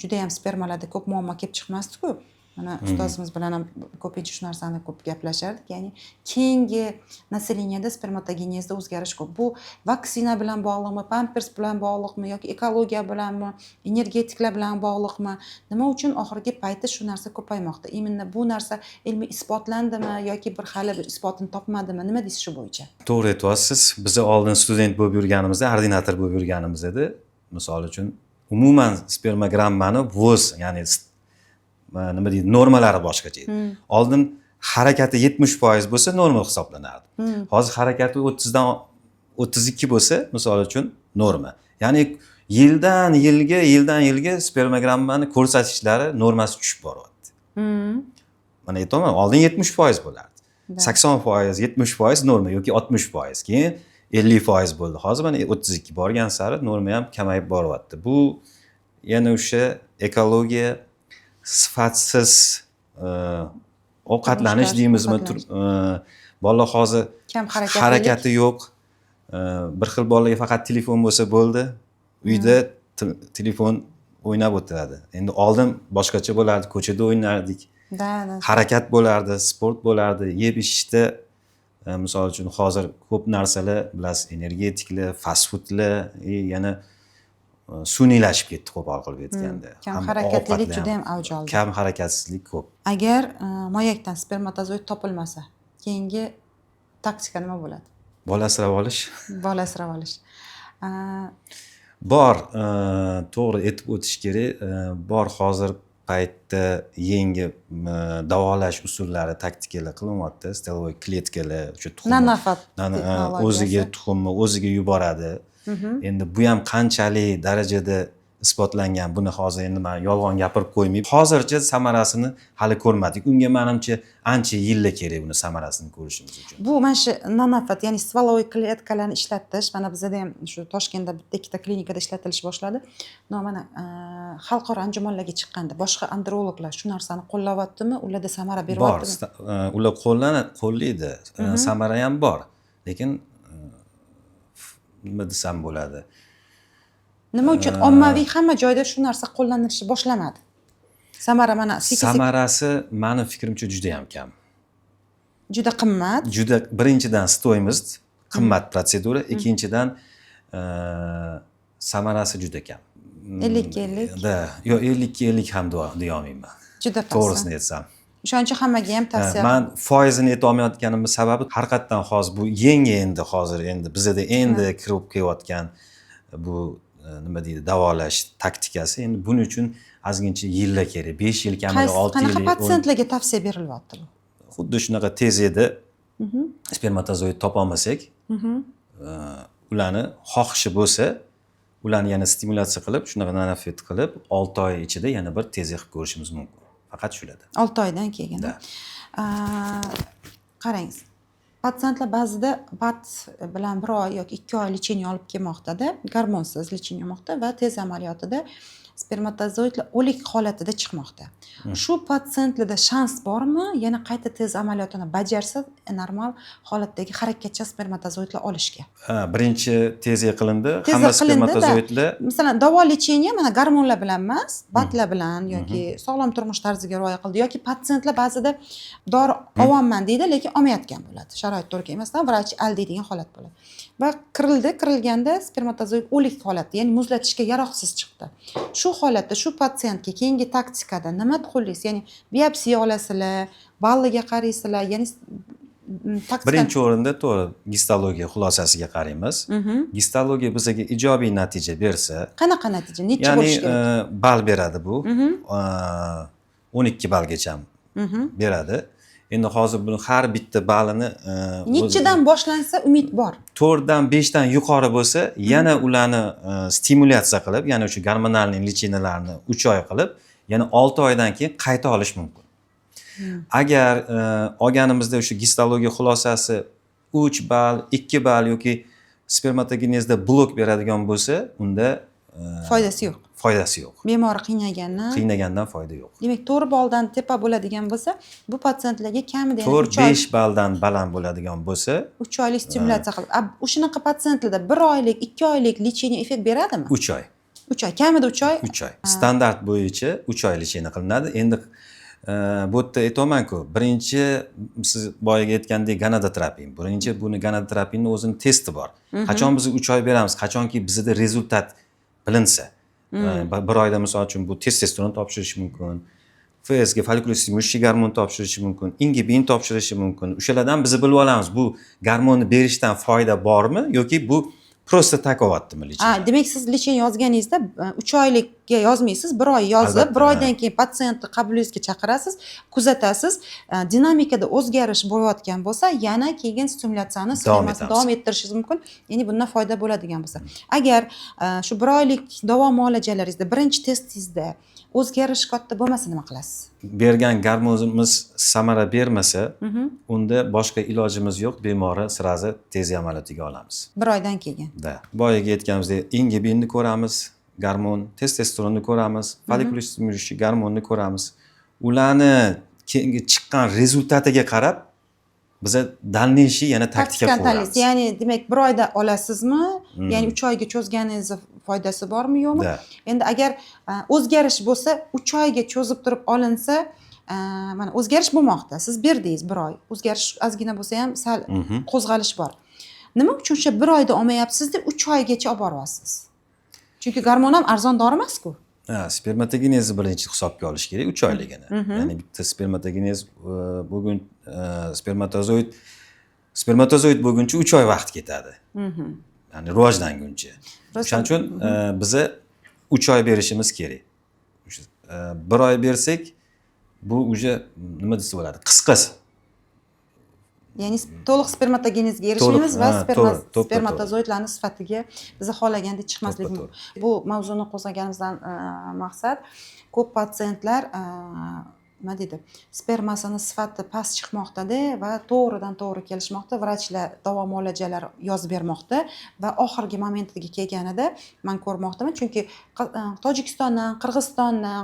judayam spermalarda ko'p muammo kelib chiqmasdiku. Mana, ustozimiz bilan ham ko'pincha shu narsani ko'p gaplashardik. Ya'ni keyingi население da spermatogenezda o'zgarish ko'p. Bu vaksina bilan bog'liqmi, pampers bilan bog'liqmi yoki ekologiya bilanmi, energetiklar bilan bog'liqmi? Nima uchun oxirgi paytda shu narsa ko'paymoqda? Именно bu narsa ilmiy isbotlandimi yoki bir hali bir isbotini topmadimi? Nima deysiz shu bo'yicha? To'g'ri aytyapsiz. Biza oldin student bo'lib yurganimizda, ordinator bo'lib yurganimizda, misol uchun, umuman spermogrammani ВОЗ, ya'ni nima deydi, normalari boshqacha edi. Oldin harakati 70% bo'lsa, norma hisoblanardi. Hozir harakati 30dan 32 bo'lsa, misol uchun, norma. Ya'ni yildan yilga, yildan yilga spermogrammani ko'rsatkichlari, normasi tushib boryapti. Mana, aytyapman, oldin 70% bo'lardi. 80%, 70% norma yoki 60%, keyin 50% bo'ldi. Hozir mana 32 borgan sari norma ham kamayib boryapti. Bu yana o'sha ekologiya, sifatsiz ovqatlanish Turmush deymizmi, ovqatlanish. Bolalar hozir Kam harakatlilik. Harakati yo'q. Bir xil bolalarga faqat telefon bo'lsa bo'ldi, uyda telefon o'ynab o'tiradi. Endi oldin boshqacha bo'lardi, ko'chada o'ynardik. Да, да. Harakat bo'lardi, sport bo'lardi, yeb ichishda misol uchun, hozir ko'p narsalar, bilasiz, energetiklar, fast foodlar и yana sun'iylashib ketdi, qo'pol qilib aytganda. Kam Hamma harakatlilik ovqatlar juda ham ham avj oldi. Kam harakatsizlik ko'p. Agar moyakdan spermatozoid topilmasa, keyingi taktika nima bo'ladi? Bola asrab olish. Bola asrab olish. Bor, to'g'ri aytib o'tish kerak, bor, hozir paytda yangi davolash usullari, taktikalar qilinyapti, стволовой kletkalar, o'sha tuxum Nanofat texnologiyasi. O'ziga, tuxumni o'ziga yuboradi. Endi bu ham qanchalik darajada isbotlangan, buni hozir endi man yolg'on gapirib qo'ymay, hozircha samarasini hali ko'rmadik. Unga, manimcha, ancha yillar kerak buni samarasini ko'rishimiz uchun. Bu mana shu nanofat, ya'ni стволовой kletkalarni ishlatish, mana bizada ham shu Toshkentda bitta ikkita klinikada ishlatilish boshladi. Но mana xalqaro anjumanlarga chiqqanda boshqa androloglar shu narsani qo'llayaptimi, ularda samara Bor. beryaptimi? Ular qo'llaydi. Samara ham bor, lekin nima desam bo'ladi, Nima uchun ommaviy hamma joyda shu narsa qo'llanilishi boshlamadi? Samara mana sekin sekin Samarasi, mani fikrimcha, juda yam kam. Juda qimmat. Juda, birinchidan, стоимость qimmat protsedura, ikkinchidan, samarasi juda kam. 50:50. Да, yo'q, 50:50 ham deyolmayman, Juda past. to'g'risini aytsam. O'shaning uchun hammaga ham tavsiya Man foizini aytolmayotganimni sababi, haqiqatdan hozir bu yangi, endi hozir, endi bizada endi kirib kelayotgan bu nima deydi, davolash taktikasi. Endi buning uchun ozgincha yillar kerak, 5 yil kamida, Qaysi 6 qanaqa yil. Patsientlarga tavsiya berilyapti bu? Xuddi shunaqa TESEda spermatozoid topolmasak, ularni xohishi bo'lsa, ularni yana stimulyatsiya qilib, shunaqa nanofet qilib, 6 oy ichida yana bir TESE qilib ko'rishimiz mumkin, faqat shularda. 6 oydan keyin. Да. Qarangiz, patsientlar ba'zida БАД bilan bir oy yoki 2 oy лечение olib kelmoqdada, gormonsiz лечение olmoqda va TESE amaliyotida spermatozoidlar o'lik holatida chiqmoqda. Shu patsientlarda shans bormi, yana qayta TESE amaliyotini bajarsa, normal holatdagi harakatchan spermatozoidlar olishga? Ha, birinchi TESE qilindi, TESE hamma qilindi-da. spermatozoidlar Masalan, davo лечение mana gormonlar bilan emas, БАД lar bilan yoki sog'lom turmush tarziga rioya qildi yoki patsientlar ba'zida dori olyapman deydi, lekin olmayotgan bo'ladi, sharoit to'g'ri kelmasdan vrach aldaydigan holat bo'ladi va kirildi, kirilganda spermatozoid o'lik holatda, ya'ni muzlatishga yaroqsiz chiqdi. Shu holatda shu patsientga keyingi taktikada nima qo'llaysiz? Ya'ni biopsiya olasizlar, balliga qaraysizlar, ya'ni taktika? Birinchi o'rinda, to'g'ri, gistologiya xulosasiga qaraymiz. Gistologiya bizga ijobiy natija bersa, Qanaqa natija, necha ya'ni bo'lishi kerak? Ball beradi bu, 12 ballgacha beradi. Endi hozir buni har bitta ballini Nechidan boshlansa umid bor? 4dan, 5dan yuqori bo'lsa, yana ularni stimulyatsiya qilib, ya'ni o'sha гормональный лечения larni 3 oy qilib, yana 6 oydan keyin qayta olish mumkin. Agar olganimizda o'sha gistologiya xulosasi 3 ball, 2 ball yoki spermatogenezda blok beradigan bo'lsa, unda Foydasi yo'q. Foydasi yo'q. Bemor qiynagandan Qiynagandan foyda yo'q. Demak, 4 balldan tepa bo'ladigan bo'lsa, bu patsientlarga kamida yana 4, 3 oy 5 balldan baland bo'ladigan bo'lsa, 3 oylik stimulyatsiya qilib, a shunaqa patsientlarda bir oylik, 2 oylik лечение effekt beradimi? 3 oy. 3 oy, kamida 3 oy. 3 oy, standart bo'yicha 3 oy лечение qilinadi. Endi bu yerda aytyapmanku, birinchi siz boyagi aytgandek gonadotropin, birinchi buni gonadotropinni o'zini testi bor. Qachon biz 3 oy beramiz? Qachonki bizada результат bilinsa. Bir oyda, misol uchun, bu testosteron topshirishi mumkin, ФСГ, фолликулостимулирующий gormon topshirishi mumkin, ingibin topshirishi mumkin. O'shalardan biz bilib olamiz, bu gormonni berishdan foyda bormi yoki bu просто так olyaptimi A, лечение. Demak, siz лечение yozganingizda 3 oylikka yozmaysiz, bir oy yozib, Albatta, bir oydan ha. keyin patsientni qabulingizga chaqirasiz, kuzatasiz, dinamikada o'zgarish bo'layotgan bo'lsa, yana keyin stimulyatsiyani Davom sxemasini etamiz. Davom ettirishingiz mumkin, ya'ni bundan foyda bo'ladigan bo'lsa. Agar shu bir oylik davo muolajalaringizda birinchi testingizda o'zgarish katta bo'lmasa, nima qilasiz? Bergan gormonimiz samara bermasa, unda boshqa ilojimiz yo'q, bemorni сразу TESE amaliyotiga olamiz. Bir oydan keyin. Да, boyagi aytganimizdek, ingibinni ko'ramiz, gormon, testosteronni ko'ramiz, фолликулостимулирующий gormonni ko'ramiz. Ularni keyingi chiqqan результат iga qarab biza дальнейший yana taktika Taktikani tanlaysiz. quramiz. Ya'ni demak, bir oyda olasizmi, ya'ni 3 oyga cho'zganingizni foydasi bormi, yo'qmi? Да. Endi agar o'zgarish bo'lsa, 3 oyga cho'zib turib olinsa, Mana o'zgarish bo'lmoqda, siz berdingiz bir oy, o'zgarish ozgina bo'lsa ham, sal qo'zg'alish bor. Nima uchun o'sha bir oyda olmayapsizda, 3 oygacha olib boryapsiz? Chunki gormon ham arzon dori emasku. Ha, spermatogenezni birinchi hisobga olish kerak, 3 oyligini. Ya'ni bitta spermatogenez bugun spermatozoid bo'lguncha 3 oy vaqt ketadi, ya'ni rivojlanguncha. O'shaning uchun biza 3 oy berishimiz kerak. O'sha, bir oy bersak, bu уже nima desa bo'ladi, qisqa. Ya'ni to'liq spermatogenezga erishmaymiz va Ha, to'g'ri, to'ppa to'g'ri. spermatozoidlarni sifatiga biza xohlagandek chiqmasligi To'ppa. mumkin. Bu mavzuni qo'zg'aganimizdan maqsad, ko'p patsientlar nima deydi, spermasini sifati past chiqmoqdada va to'g'ridan to'g'ri kelishmoqda, vrachlar davo muolajalar yozib bermoqda va oxirgi momentiga kelganida man ko'rmoqdaman, chunki Tojikistondan, Qirg'izistondan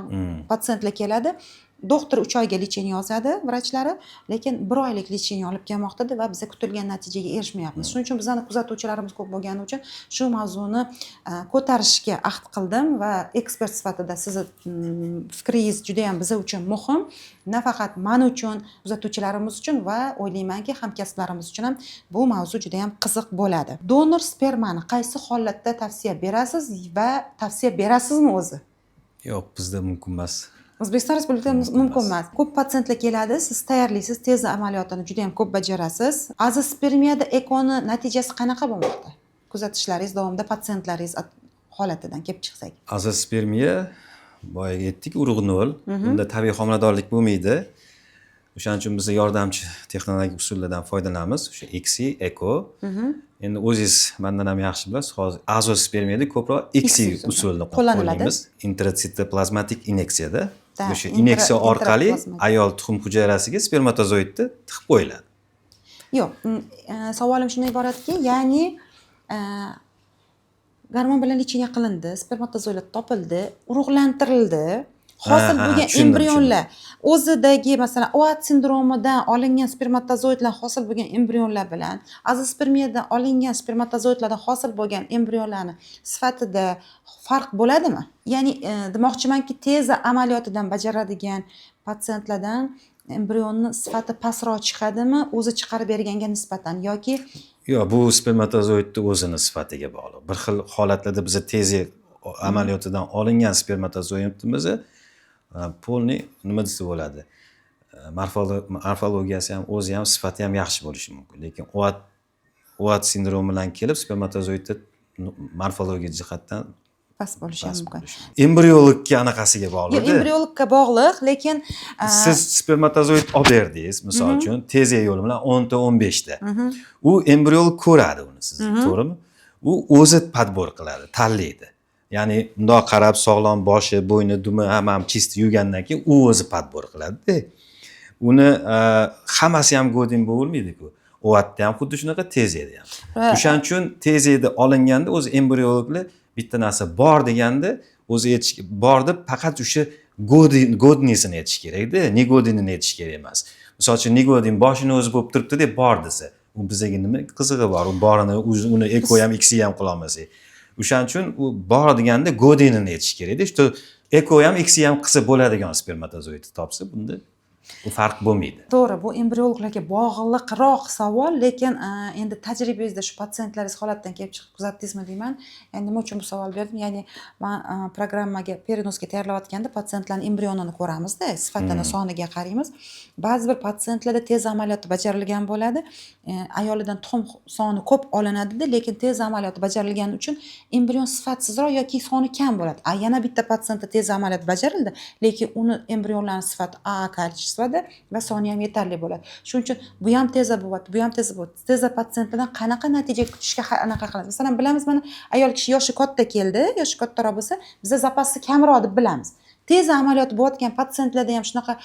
patsientlar keladi, doktor 3 oyga лечение yozadi vrachlari, lekin bir oylik лечение olib kelmoqdada va biza kutilgan natijaga erishmayapmiz. Shuning uchun bizani kuzatuvchilarimiz ko'p bo'lgani uchun shu mavzuni ko'tarishga ahd qildim va ekspert sifatida sizni fikringiz juda yam biza uchun muhim, nafaqat man uchun, kuzatuvchilarimiz uchun va o'ylaymanki, hamkasblarimiz uchun ham bu mavzu juda yam qiziq bo'ladi. Donor spermani qaysi holatda tavsiya berasiz va tavsiya berasizmi o'zi? Yo'q, bizda mumkin emas. O'zbekiston Respublikasida Mumkin mumkin emas. emas. Ko'p patsientlar keladi, siz tayyorlaysiz, TESE amaliyotini juda yam ko'p bajarasiz. Azospermiyada ekoni natijasi qanaqa bo'lmoqda, kuzatishlaringiz davomida, patsientlaringiz holatidan kelib chiqsak? Azospermiya, boyagi aytdik, urug' nol. Bunda tabiiy homiladorlik bo'lmaydi. O'shaning uchun biz yordamchi texnologik usullardan foydalanamiz, o'sha ICSI, eko. Endi o'zingiz mandan ham yaxshi bilasiz, hozir azospermiyada ko'proq ICSI ICSI usuli usulini qo'llaniladi. qo'llaymiz, intratsitoplazmatik inyeksiyada. O'sha inyeksiya orqali intraplazmatik. Ayol tuxum hujayrasiga spermatozoidni tiqib qo'yiladi. Yo'q, savolim shundan iboratki, ya'ni gormon bilan лечение qilindi, spermatozoidlar topildi, urug'lantirildi, hosil bo'lgan embrionlar o'zidagi, masalan, OAT sindromidan olingan spermatozoidlar hosil bo'lgan embrionlar bilan azospermiyadan olingan spermatozoidlardan hosil bo'lgan embrionlarni sifatida farq bo'ladimi? Ya'ni demoqchimanki, TESE amaliyotidan bajaradigan patsientlardan embrionni sifati pastroq chiqadimi o'zi chiqarib berganga nisbatan yoki? Yo'q, bu spermatozoidni o'zini sifatiga bog'liq. Bir xil holatlarda biza TESE amaliyotidan olingan spermatozoidimizni полный, nima desa bo'ladi, morfologiyasi ham, o'zi ham, sifati ham yaxshi bo'lishi mumkin, lekin OAT sindromi bilan kelib spermatozoidni morfologiya jihatdan past bo'lishi ham past mumkin. Bo'lishi mumkin. Embriologga anaqasiga Yo'q, bog'liqda. Embriologga bog'liq, lekin Siz spermatozoid olib berdingiz, misol uchun, TESE yo'li bilan 10 ta, 15 ta. U embriolog ko'radi uni sizni, to'g'rimi? U o'zi подбор qiladi, tanlaydi. Ya'ni bundoq qarab, sog'lom boshi, bo'yni, dumi hamma ham чисто yuvgandan keyin u o'zi подбор qiladida. Uni hammasi ham годен bo'lmaydiku. OATda ham xuddi shunaqa, TESEda ham. O'shaning uchun TESEda olinganda o'zi embriologlar bitta narsa bor deganda, o'zi aytish bor deb faqat o'sha годный sini aytish kerakda, негоден ini aytish kerak emas. Misol uchun, негоден boshini o'zi bo'lib turibdi deb bor desa, u bizaga nima qizig'i bor? U borini uni eko ham, ICSI ham qilolmasak. O'shaning uchun u bor deganda годен ini aytish kerakda, что eko ham, ICSI ham qilsa bo'ladigan spermatozoidni topsa, bunda u farq bo'lmaydi. To'g'ri, bu embriologlarga bog'liqroq savol, lekin endi tajribangizda shu patsientlaringiz holatidan kelib chiqib kuzatdingizmi deyman. Ya'ni nima uchun bu savol berdim? Ya'ni man programmaga, перенос ga tayyorlayotganda patsientlarni embrionini ko'ramizda, sifatini, soniga qaraymiz. Ba'zi bir patsientlarda TESE amaliyoti bajarilgan bo'ladi, ayolidan tuxum soni ko'p olinadida, lekin TESE amaliyoti bajarilgani uchun embrion sifatsizroq yoki soni kam bo'ladi. A yana bitta patsientda TESE amaliyoti bajarildi, lekin uni embrionlarni sifati A количество da va soni ham yetarli bo'ladi. Shuning uchun bu ham TESE bo'lyapti, bu ham TESE bo'lyapti, TESE patsientlardan qanaqa natija kutishga anaqa qilamiz? Masalan, bilamiz, mana ayol kishi yoshi katta keldi, yoshi kattaroq bo'lsa, biza zapasi kamroq deb bilamiz. TESE amaliyoti bo'layotgan patsientlarda ham shunaqa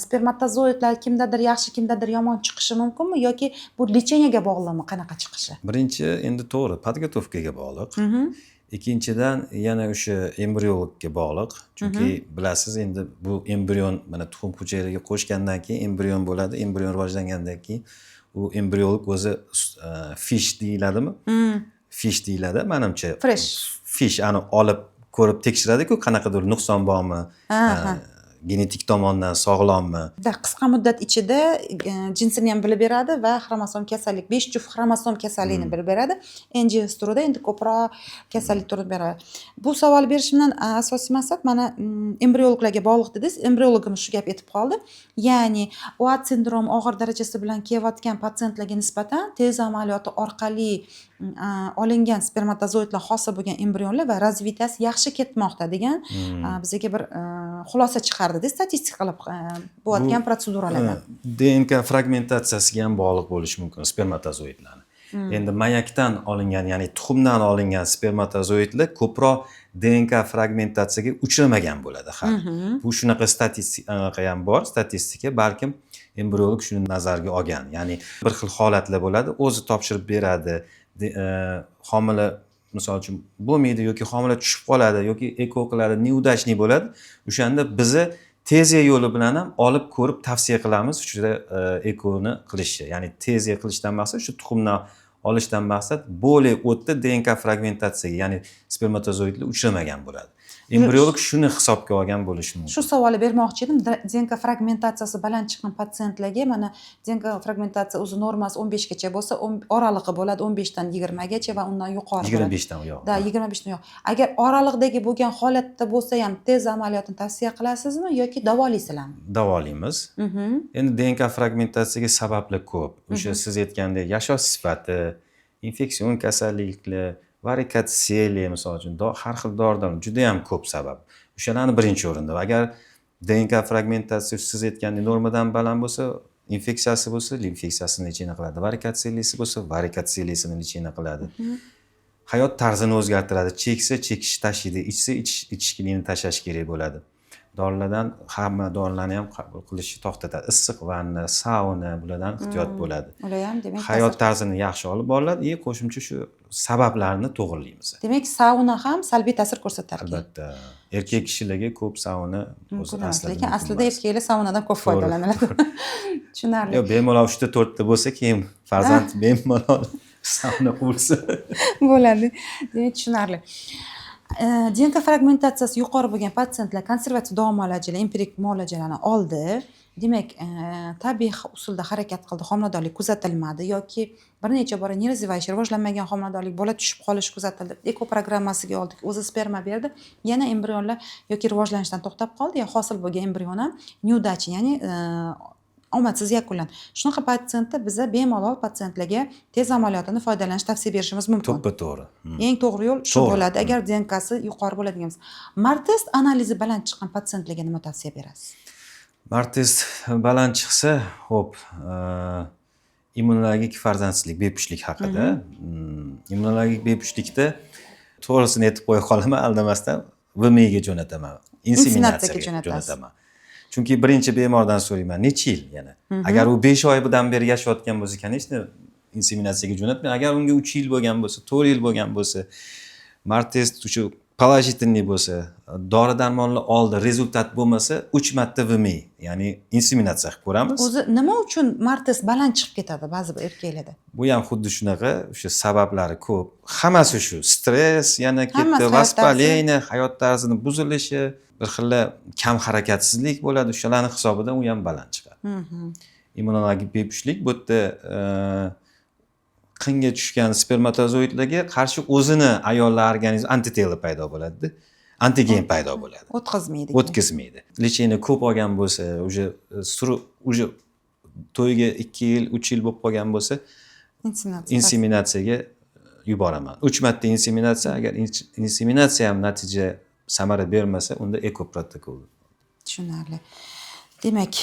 spermatozoidlar kimdadir yaxshi, kimdadir yomon chiqishi mumkinmi yoki bu лечение ga bog'liqmi qanaqa chiqishi? Birinchi, endi to'g'ri, подготовка ga bog'liq. Ikkinchidan, yana o'sha embriologga bog'liq, chunki bilasiz, endi bu embrion mana tuxum hujayraga qo'shgandan keyin embrion bo'ladi. Embrion rivojlangandan keyin u embriolog o'zi FISH deyiladimi, FISH deyiladi manimcha. Fresh. FISH ani olib ko'rib tekshiradiku, qanaqadir nuqson bormi. Ha, ha. Genetik tomondan sog'lommi? Да, qisqa muddat ichida jinsini ham bilib beradi va xromosom kasallik, 5 juft xromosom kasalligini bilib beradi. NGS turida endi ko'proq kasallik turini beradi. Bu savol berishimdan asosiy maqsad mana embriologlarga bog'liq dedingiz. Embriologimiz shu gap aytib qoldi. Ya'ni OAT sindromi og'ir darajasi bilan kelayotgan patsientlarga nisbatan TESE amaliyoti orqali olingan spermatozoidlar hosil bo'lgan embrionlar va развития si yaxshi ketmoqda degan bizga bir xulosa chiqardida, statistika qilib bo'layotgan Bu, protseduralardan. DNK fragmentatsiyasiga ham bog'liq bo'lishi mumkin spermatozoidlarni. Endi mayakdan olingan, ya'ni tuxumdan olingan spermatozoidlar ko'proq DNK fragmentatsiyaga uchramagan bo'ladi hali. Bu shunaqa statistika, anaqa ham bor, statistika, balkim embriolog shuni nazarga olgan. Ya'ni bir xil holatlar bo'ladi, o'zi topshirib beradi. Homila misol uchun bo'lmaydi yoki homila tushib qoladi yoki ЭКО qiladi, неудачный bo'ladi. O'shanda bizni TESE yo'li bilan ham olib ko'rib tavsiya qilamiz shu ЭКО ni qilishni. Ya'ni TESE qilishdan maqsad, shu tuxumdan olishdan maqsad, более o'tda DNK fragmentatsiyaga, ya'ni spermatozoidlar uchramagan bo'ladi. Embriolog shuni hisobga olgan bo'lishi mumkin. Shu savolni bermoqchi edim. DNK fragmentatsiyasi baland chiqqan patsientlarga, mana DNK fragmentatsiya o'zi normasi 15 gacha bo'lsa, oralig'i bo'ladi 15dan 20gacha va undan yuqori Yigirma bo'ladi. beshdan u yoq. Да, 25dan yo'q. Agar oralig'idagi bo'lgan holatda bo'lsa ham TESE amaliyotini tavsiya qilasizmi yoki davolaysizlarmi? Davolaymiz. Endi DNK fragmentatsiyaga sabablar ko'p. O'sha siz aytgandek, yashash sifati, infeksion kasalliklar, varikotseliya, misol uchun, har xil dori, juda ham ko'p sabab. O'shalarni birinchi o'rinda. Agar DNK fragmentatsiya siz aytgandek normadan baland bo'lsa, infeksiyasi bo'lsa, infeksiyasini лечение qiladi. Varikotselisi bo'lsa, varikotselisini лечение qiladi. Hayot tarzini o'zgartiradi. Cheksa, chekishni tashlaydi, ichsa, ichishlikni tashlash kerak bo'ladi. Dorilardan, hamma dorilarni ham qabul qilishni to'xtatadi. Issiq vanna, sauna, bulardan ehtiyot bo'ladi. Ular ham demak Hayot tarzini yaxshi olib boriladi и qo'shimcha shu sabablarni to'g'rilaymiz. Demak, sauna ham salbiy ta'sir ko'rsatar ekan. Albatta, erkak kishilarga ko'p sauna o'zi Mumkin emas, aslida lekin mumkin aslida emas. Erkaklar saunadan ko'p To'g'ri, foydalanadi. Tushunarli. Yo'q, bemalol uchta, to'rtta bo'lsa, keyin farzand bemalol sauna qilsa. Bo'ladi. Demak, tushunarli. DNK fragmentatsiyasi yuqori bo'lgan patsientlar konservativ davo muolajalar, empirik muolajalarni oldi. Demak, tabiiy usulda harakat qildi, homiladorlik kuzatilmadi yoki bir necha bora неразвивающий, rivojlanmagan homiladorlik, bola tushib qolishi kuzatildi. ЭКО programmasiga oldik, o'zi sperma berdi. Yana embrionlar yoki rivojlanishdan to'xtab qoldi, yo hosil bo'lgan embrion ham неудача, ya'ni omadsiz yakunlandi. Shunaqa patsientda biza bemalol patsientlarga TESE amaliyotini foydalanish tavsiya berishimiz mumkin. To'ppa to'g'ri. Eng to'g'ri yo'l shu To'g'ri. bo'ladi, agar DNKsi yuqori bo'ladigan bo'lsa. Martest analizi baland chiqqan patsientlarga nima tavsiya berasiz? Martest baland chiqsa, ho'p, immunologik farzandsizlik, bepushtlik haqida. Immunologik bepushtlikda to'g'risini aytib qo'ya qolaman, aldamasdan ВМИ ga jo'nataman. Inseminatsiyaga Inseminatsiyaga jo'natasiz. jo'nataman. Chunki birinchi bemordan so'rayman, necha yil yana. Agar u 5 oydan beri yashayotgan bo'lsa, конечно, inseminatsiyaga jo'natmayman. Agar unga 3 yil bo'lgan bo'lsa, 4 yil bo'lgan bo'lsa, Martest shu положительный bo'lsa, dori darmonlar oldi, результат bo'lmasa, 3 marta ВМИ, ya'ni inseminatsiya qilib ko'ramiz. O'zi nima uchun Martest baland chiqib ketadi ba'zi bir erkaklarda? Bu ham xuddi shunaqa, o'sha sabablari ko'p. Hammasi shu stress yana Hammasi ketdi, hayot tarzi. воспаление, hayot tarzini buzilishi, bir xil kam harakatsizlik bo'ladi, o'shalarni hisobidan u ham baland chiqadi. Immunologik bepushtlik bu yerda qinga tushgan spermatozoidlarga qarshi o'zini ayollar organizmi антитела paydo bo'ladida, antigen paydo bo'ladi. O'tkazmaydi. O'tkazmaydi. Лечение ko'p olgan bo'lsa, уже suru, уже to'yga 2 yil, 3 yil bo'lib qolgan bo'lsa, Inseminatsiya. Inseminatsiyaga yuboraman. Uch marta inseminatsiya. Agar inseminatsiya ham natija, samara bermasa, unda ЭКО protokol. Tushunarli. Demak,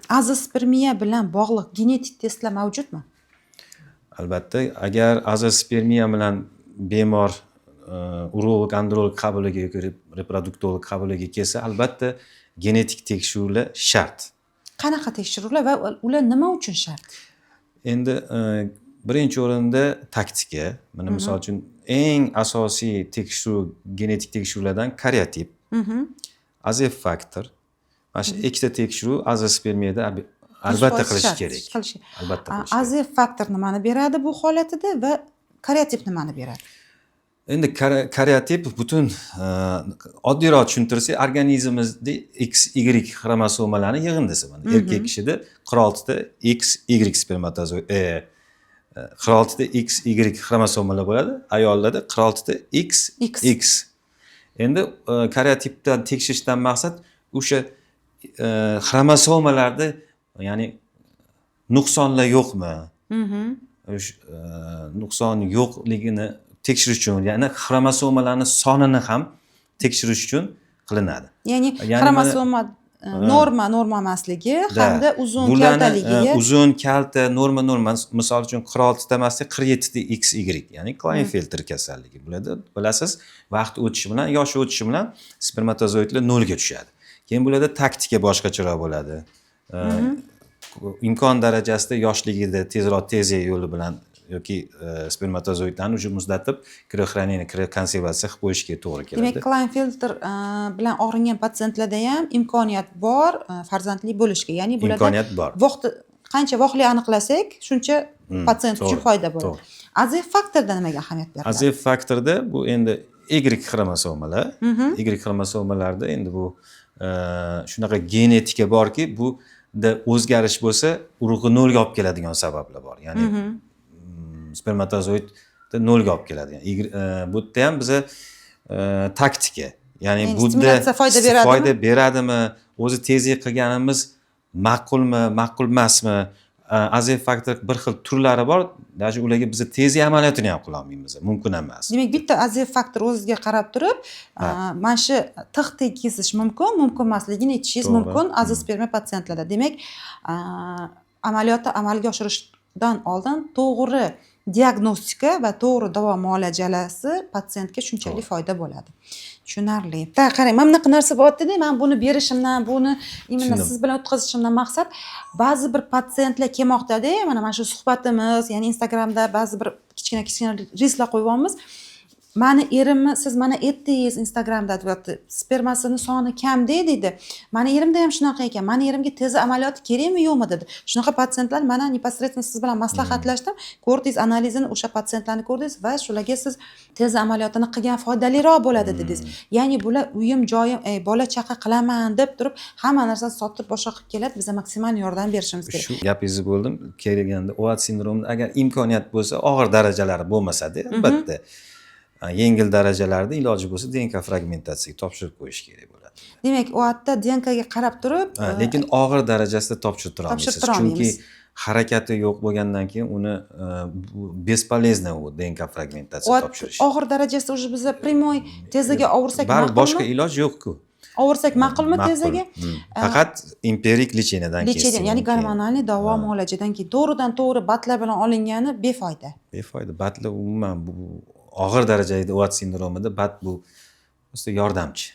azospermiya bilan bog'liq genetik testlar mavjudmi? Albatta, agar azospermiya bilan bemor urolog, androlog qabuliga yoki reproduktolog qabuliga kelsa, albatta genetik tekshiruvlar shart. Qanaqa tekshiruvlar va ular nima uchun shart? Endi birinchi o'rinda taktika. Mana, misol uchun, eng asosiy tekshiruv, genetik tekshiruvlardan kariotip, AZF faktor. Mana shu ikkita tekshiruv azospermiyada albatta 100% qilish shart, kerak. Qilish. Albatta qilish kerak. AZF faktor nimani beradi bu holatida va kariotip nimani beradi? Endi kariotip butun oddiyroq tushuntirsak, organizmimizda XY xromosomalarni yig'indisi. Mana, erkak kishida 46 ta XY spermatozoid, 46 ta XY xromosomalar bo'ladi, ayollarda 46 ta X X. X. Endi kariotipdan tekshirishdan maqsad o'sha xromosomalarda, ya'ni nuqsonlar yo'qmi, o'sha nuqson yo'qligini tekshirish uchun, ya'ni xromosomalarni sonini ham tekshirish uchun qilinadi. Ya'ni Ya'ni xromosoma norma, norma emasligi Да. hamda uzun Bularni, kaltaligiga. Uzun, kalta, norma, norma, misol uchun, 46 ta emasda, 47 ta XY, ya'ni Klinefelter kasalligi. Bularda, bilasiz, vaqt o'tishi bilan, yosh o'tishi bilan spermatozoidlar nolga tushadi. Keyin bularda taktika boshqacharoq bo'ladi. Imkon darajasida yoshligida tezroq TESE yo'li bilan yoki spermatozoidlarni уже muzlatib, криохранение, kriokonservatsiya qilib qo'yishga to'g'ri keladi. Demak, Klinefelter bilan og'ringan patsientlarda ham imkoniyat bor farzandli bo'lishga, ya'ni bularda Imkoniyat bor. Vaqti qancha vaqtli aniqlasak, shuncha patsient uchun foyda bo'ladi. To'g'ri. AZF faktorda nimaga ahamiyat beriladi? AZF faktorda bu endi Y xromosomalar. Y xromosomalarda endi bu shunaqa genetika borki, bunda o'zgarish bo'lsa, urug'i nolga olib keladigan sabablar bor. Ya'ni spermatozoidni nolga olib keladigan. Y, bu yerda ham biza taktika, ya'ni Ya'ni bunda stimulyatsiya foyda beradimi? Foyda beradimi? O'zi TESE qilganimiz ma'qulmi, ma'qul emasmi? AZF faktor bir xil turlari bor, даже ularga biza TESE amaliyotini ham qilolmaymiz, mumkin emas. Demak, bitta AZF faktor o'ziga qarab turib, mana shu tig' tegizish mumkin, mumkin emasligini aytishingiz mumkin azospermiya patsientlarda. Demak, amaliyotni amalga oshirishdan oldin to'g'ri diagnostika va to'g'ri davo muolajalasi patsientga shunchalik foyda bo'ladi. Tushunarli. Так, qarang, mana bunaqa narsa bo'lyaptida. Man buni berishimdan, buni именно Tushundim. siz bilan o'tkazishimdan maqsad, ba'zi bir patsientlar kelmoqdada. Mana shu suhbatimiz, ya'ni Instagramda ba'zi bir kichkina kichkina reelslar qo'yyapmiz. "Mani erimni siz mana aytdingiz Instagramda", deyapti, "spermasini soni kamda", deydi. "Mani erimda ham shunaqa ekan, mani erimga TESE amaliyoti kerakmi, yo'qmi?" dedi. Shunaqa patsientlar mana непосредственно siz bilan maslahatlashdim, ko'rdingiz analizini, o'sha patsientlarni ko'rdingiz va shularga siz TESE amaliyotini qilgan foydaliroq bo'ladi dedingiz. Ya'ni bular uyim joyim, bola chaqa qilaman deb turib, hamma narsani sotib, boshqa qilib keladi. Biza maksimal yordam berishimiz kerak. Shu gapingizni bo'ldim. Kelganda OAT sindromida agar imkoniyat bo'lsa, og'ir darajalari bo'lmasada, albatta, yengil darajalarda iloji bo'lsa, ДНК fragmentatsiyaga topshirib qo'yish kerak bo'ladi. Demak, OATda ДНК ga qarab turib Ha, lekin og'ir darajasida topshirtira olmaysiz. Topshirtira Chunki olmaymiz. harakati yo'q bo'lgandan keyin uni bu бесполезно u ДНК fragmentatsiya OAT topshirish. og'ir darajasida уже biza прямой TESEga ovursak Baribir boshqa ma'qulmi? Iloj yo'q-ku. Ovursak ma'qulmi Ma'qul. TESEga? Faqat empirik лечение dan keyin. Лечение, ya'ni гормональный davo muolajadan keyin. To'g'ridan to'g'ri БАД lar bilan olingani befoyda. Befoyda. БАД lar umuman, bu og'ir darajadagi OAT sindromida БАД bu просто yordamchi.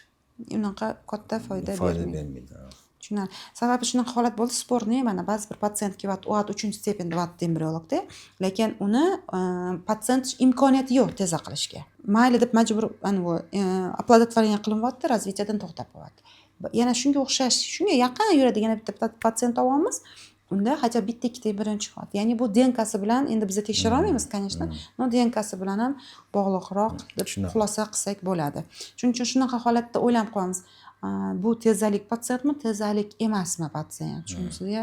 Unaqa katta foyda Foyda bermaydi. Bermaydi. Tushunarli. Sababi shunaqa holat bo'ldi, спорный. Mana ba'zi bir patsient kelyapti, OAT uchinchi степень deyapti embriologda, lekin uni patsient imkoniyati yo'q TESE qilishga. Mayli deb majbur anavi оплодотворение qilinyapti, развитие dan to'xtab qolyapti. Yana shunga o'xshash, shunga yaqin yuradigan bitta patsient olyapmiz, unda хотя bitta ikkita embrion chiqyapti. Ya'ni bu ДНК si bilan endi biza tekshira olmaymiz, конечно, но ДНК si bilan ham bog'liqroq deb Shunaqa. xulosa qilsak bo'ladi. Shuning uchun shunaqa holatda o'ylanib qo'yamiz, bu TESElik patsientmi, TESElik emasmi patsient. Shunisiga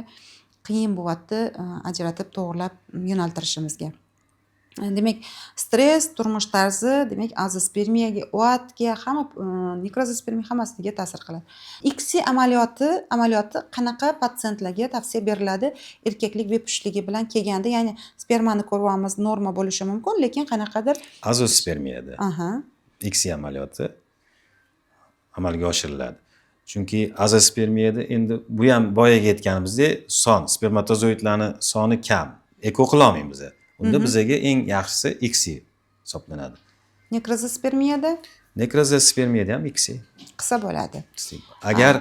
qiyin bo'lyapti ajratib, to'g'irlab yo'naltirishimizga. Demak, stress, turmush tarzi, demak, azospermiyaga, OATga, hamma nekrozospermiya, hammasiga ta'sir qiladi. ICSI amaliyoti qanaqa patsientlarga tavsiya beriladi erkaklik bepushligi bilan kelganda? Ya'ni spermani ko'ryapmiz, norma bo'lishi mumkin, lekin qanaqadir Azospermiyada ICSI amaliyoti amalga oshiriladi. Chunki azospermiyada endi bu ham boyagi aytganimizdek, son, spermatozoidlarni soni kam. ЭКО qilolmaymiz. Unda bizaga eng yaxshisi ICSI hisoblanadi. Nekrozospermiyada? Nekrozospermiyada ham ICSI. Qilsa bo'ladi. Agar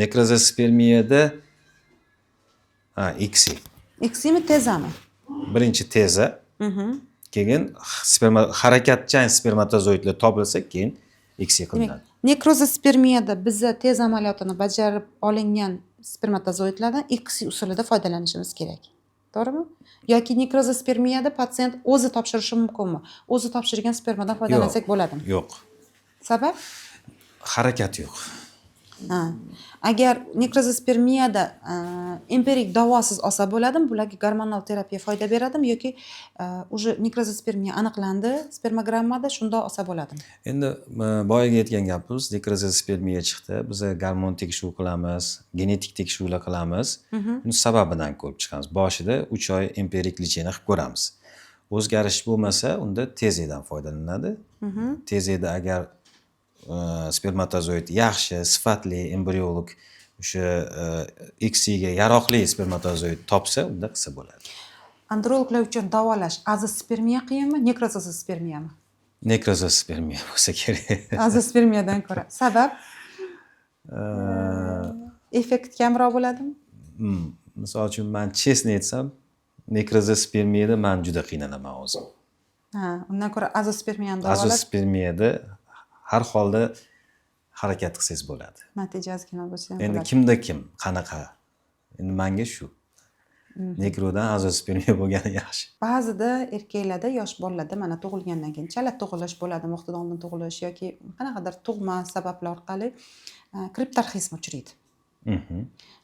nekrozospermiyada, ha, ICSI. ICSImi, TESEmi? Birinchi TESE, keyin sperma, harakatchan spermatozoidlar topilsa, keyin ICSI Demak, qilinadi. nekrozospermiyada biza TESE amaliyotini bajarib olingan spermatozoidlardan ICSI usulida foydalanishimiz kerak. To'g'rimi? Yoki nekrozospermiyada patsient o'zi topshirishi mumkinmi? O'zi topshirgan spermadan foydalansak bo'ladimi? Yo'q. Sabab? Harakat yo'q. Ha. Agar nekrozospermiyada empirik davosiz olsa bo'ladimi? Bularga gormonal terapiya foyda beradimi yoki уже nekrozospermiya aniqlandi spermogrammada, shunda olsa bo'ladimi? Endi boyagi aytgan gapimiz, nekrozospermiya chiqdi, biz gormon tekshiruv qilamiz, genetik tekshiruvlar qilamiz, uni sababidan ko'rib chiqamiz. Boshida 3 oy empirik лечение qilib ko'ramiz, o'zgarish bo'lmasa, unda TESEdan foydalanadi. TESEda agar spermatozoid yaxshi sifatli, embriolog o'sha ICSIga yaroqli spermatozoid topsa, unda qilsa bo'ladi. Androloglar uchun davolash azospermiya qiyinmi, nekrozospermiyami? Nekrozospermiya bo'lsa kerak. Azospermiyadan ko'ra. Sabab? Effekt kamroq bo'ladimi? Misol uchun, man честно aytsam, nekrozospermiyada man juda qiynalaman o'zim. Ha, undan ko'ra azospermiyani davolab Azospermiyada har holda harakat qilsangiz bo'ladi. Natija ozgina bo'lsa ham Endi bo'ladi. kimda kim qanaqa, endi manga shu nekrodan azospermiya bo'lgani yaxshi. Ba'zida erkaklarda, yosh bolalarda, mana, tug'ilgandan keyin chala tug'ilish bo'ladi, vaqtidan oldin tug'ilish yoki qanaqadir tug'ma sabablar orqali kriptorxizm uchraydi.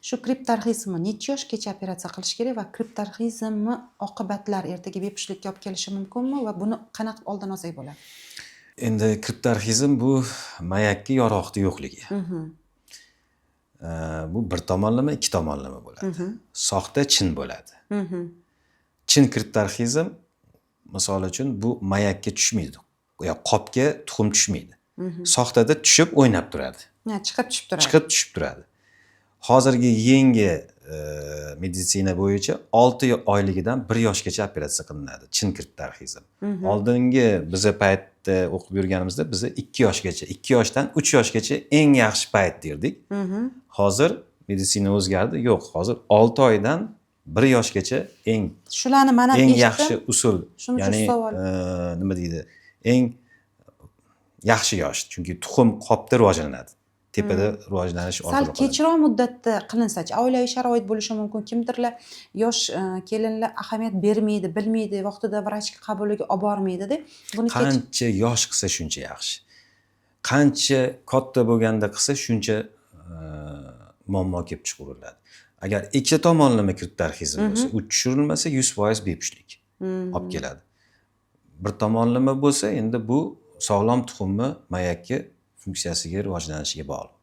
Shu kriptorxizmni necha yoshgacha operatsiya qilish kerak va kriptorxizmni oqibatlari ertaga bepushtlikka olib kelishi mumkinmi va buni qanaqa qilib oldini olsak bo'ladi? Endi kriptorxizm bu mayakka yarog'ni yo'qligi. Bu bir tomonlama, ikki tomonlama bo'ladi, soxta, chin bo'ladi. Chin kriptorxizm, misol uchun, bu mayakka tushmaydi yo qopga tuxum tushmaydi. Soxtada tushib o'ynab turadi. Ha, chiqib tushib turadi. Chiqib tushib turadi. Hozirgi yangi meditsina bo'yicha 6 oyligidan 1 yoshgacha operatsiya qilinadi chin kriptorxizm. Oldingi biza paytda o'qib yurganimizda biza 2 yoshgacha, 2 yoshdan 3 yoshgacha eng yaxshi payt derdik. Hozir meditsina o'zgardi, yo'q, hozir 6 oydan 1 yoshgacha eng Shularni man ham eng eshitdim. yaxshi usul. Shuning uchun Ya'ni savol. nima deydi, eng yaxshi yosh, chunki tuxum qopda rivojlanadi, tepada rivojlanish Sal orqali qoladi. kechroq muddatda qilinsachi, oilaviy sharoit bo'lishi mumkin, kimdirlar, yosh kelinlar ahamiyat bermaydi, bilmaydi, vaqtida vrachga qabuliga olib bormaydida, buni kech Qancha yosh qilsa, shuncha yaxshi. Qancha katta bo'lganda qilsa, shuncha muammo kelib chiqaveriladi. Agar ikki tomonlama kriptorxizm bo'lsa, u tushirilmasa, 100% bepushtlik olib keladi. Bir tomonlama bo'lsa, endi bu sog'lom tuxumni mayakka funksiyasiga rivojlanishiga bog'liq.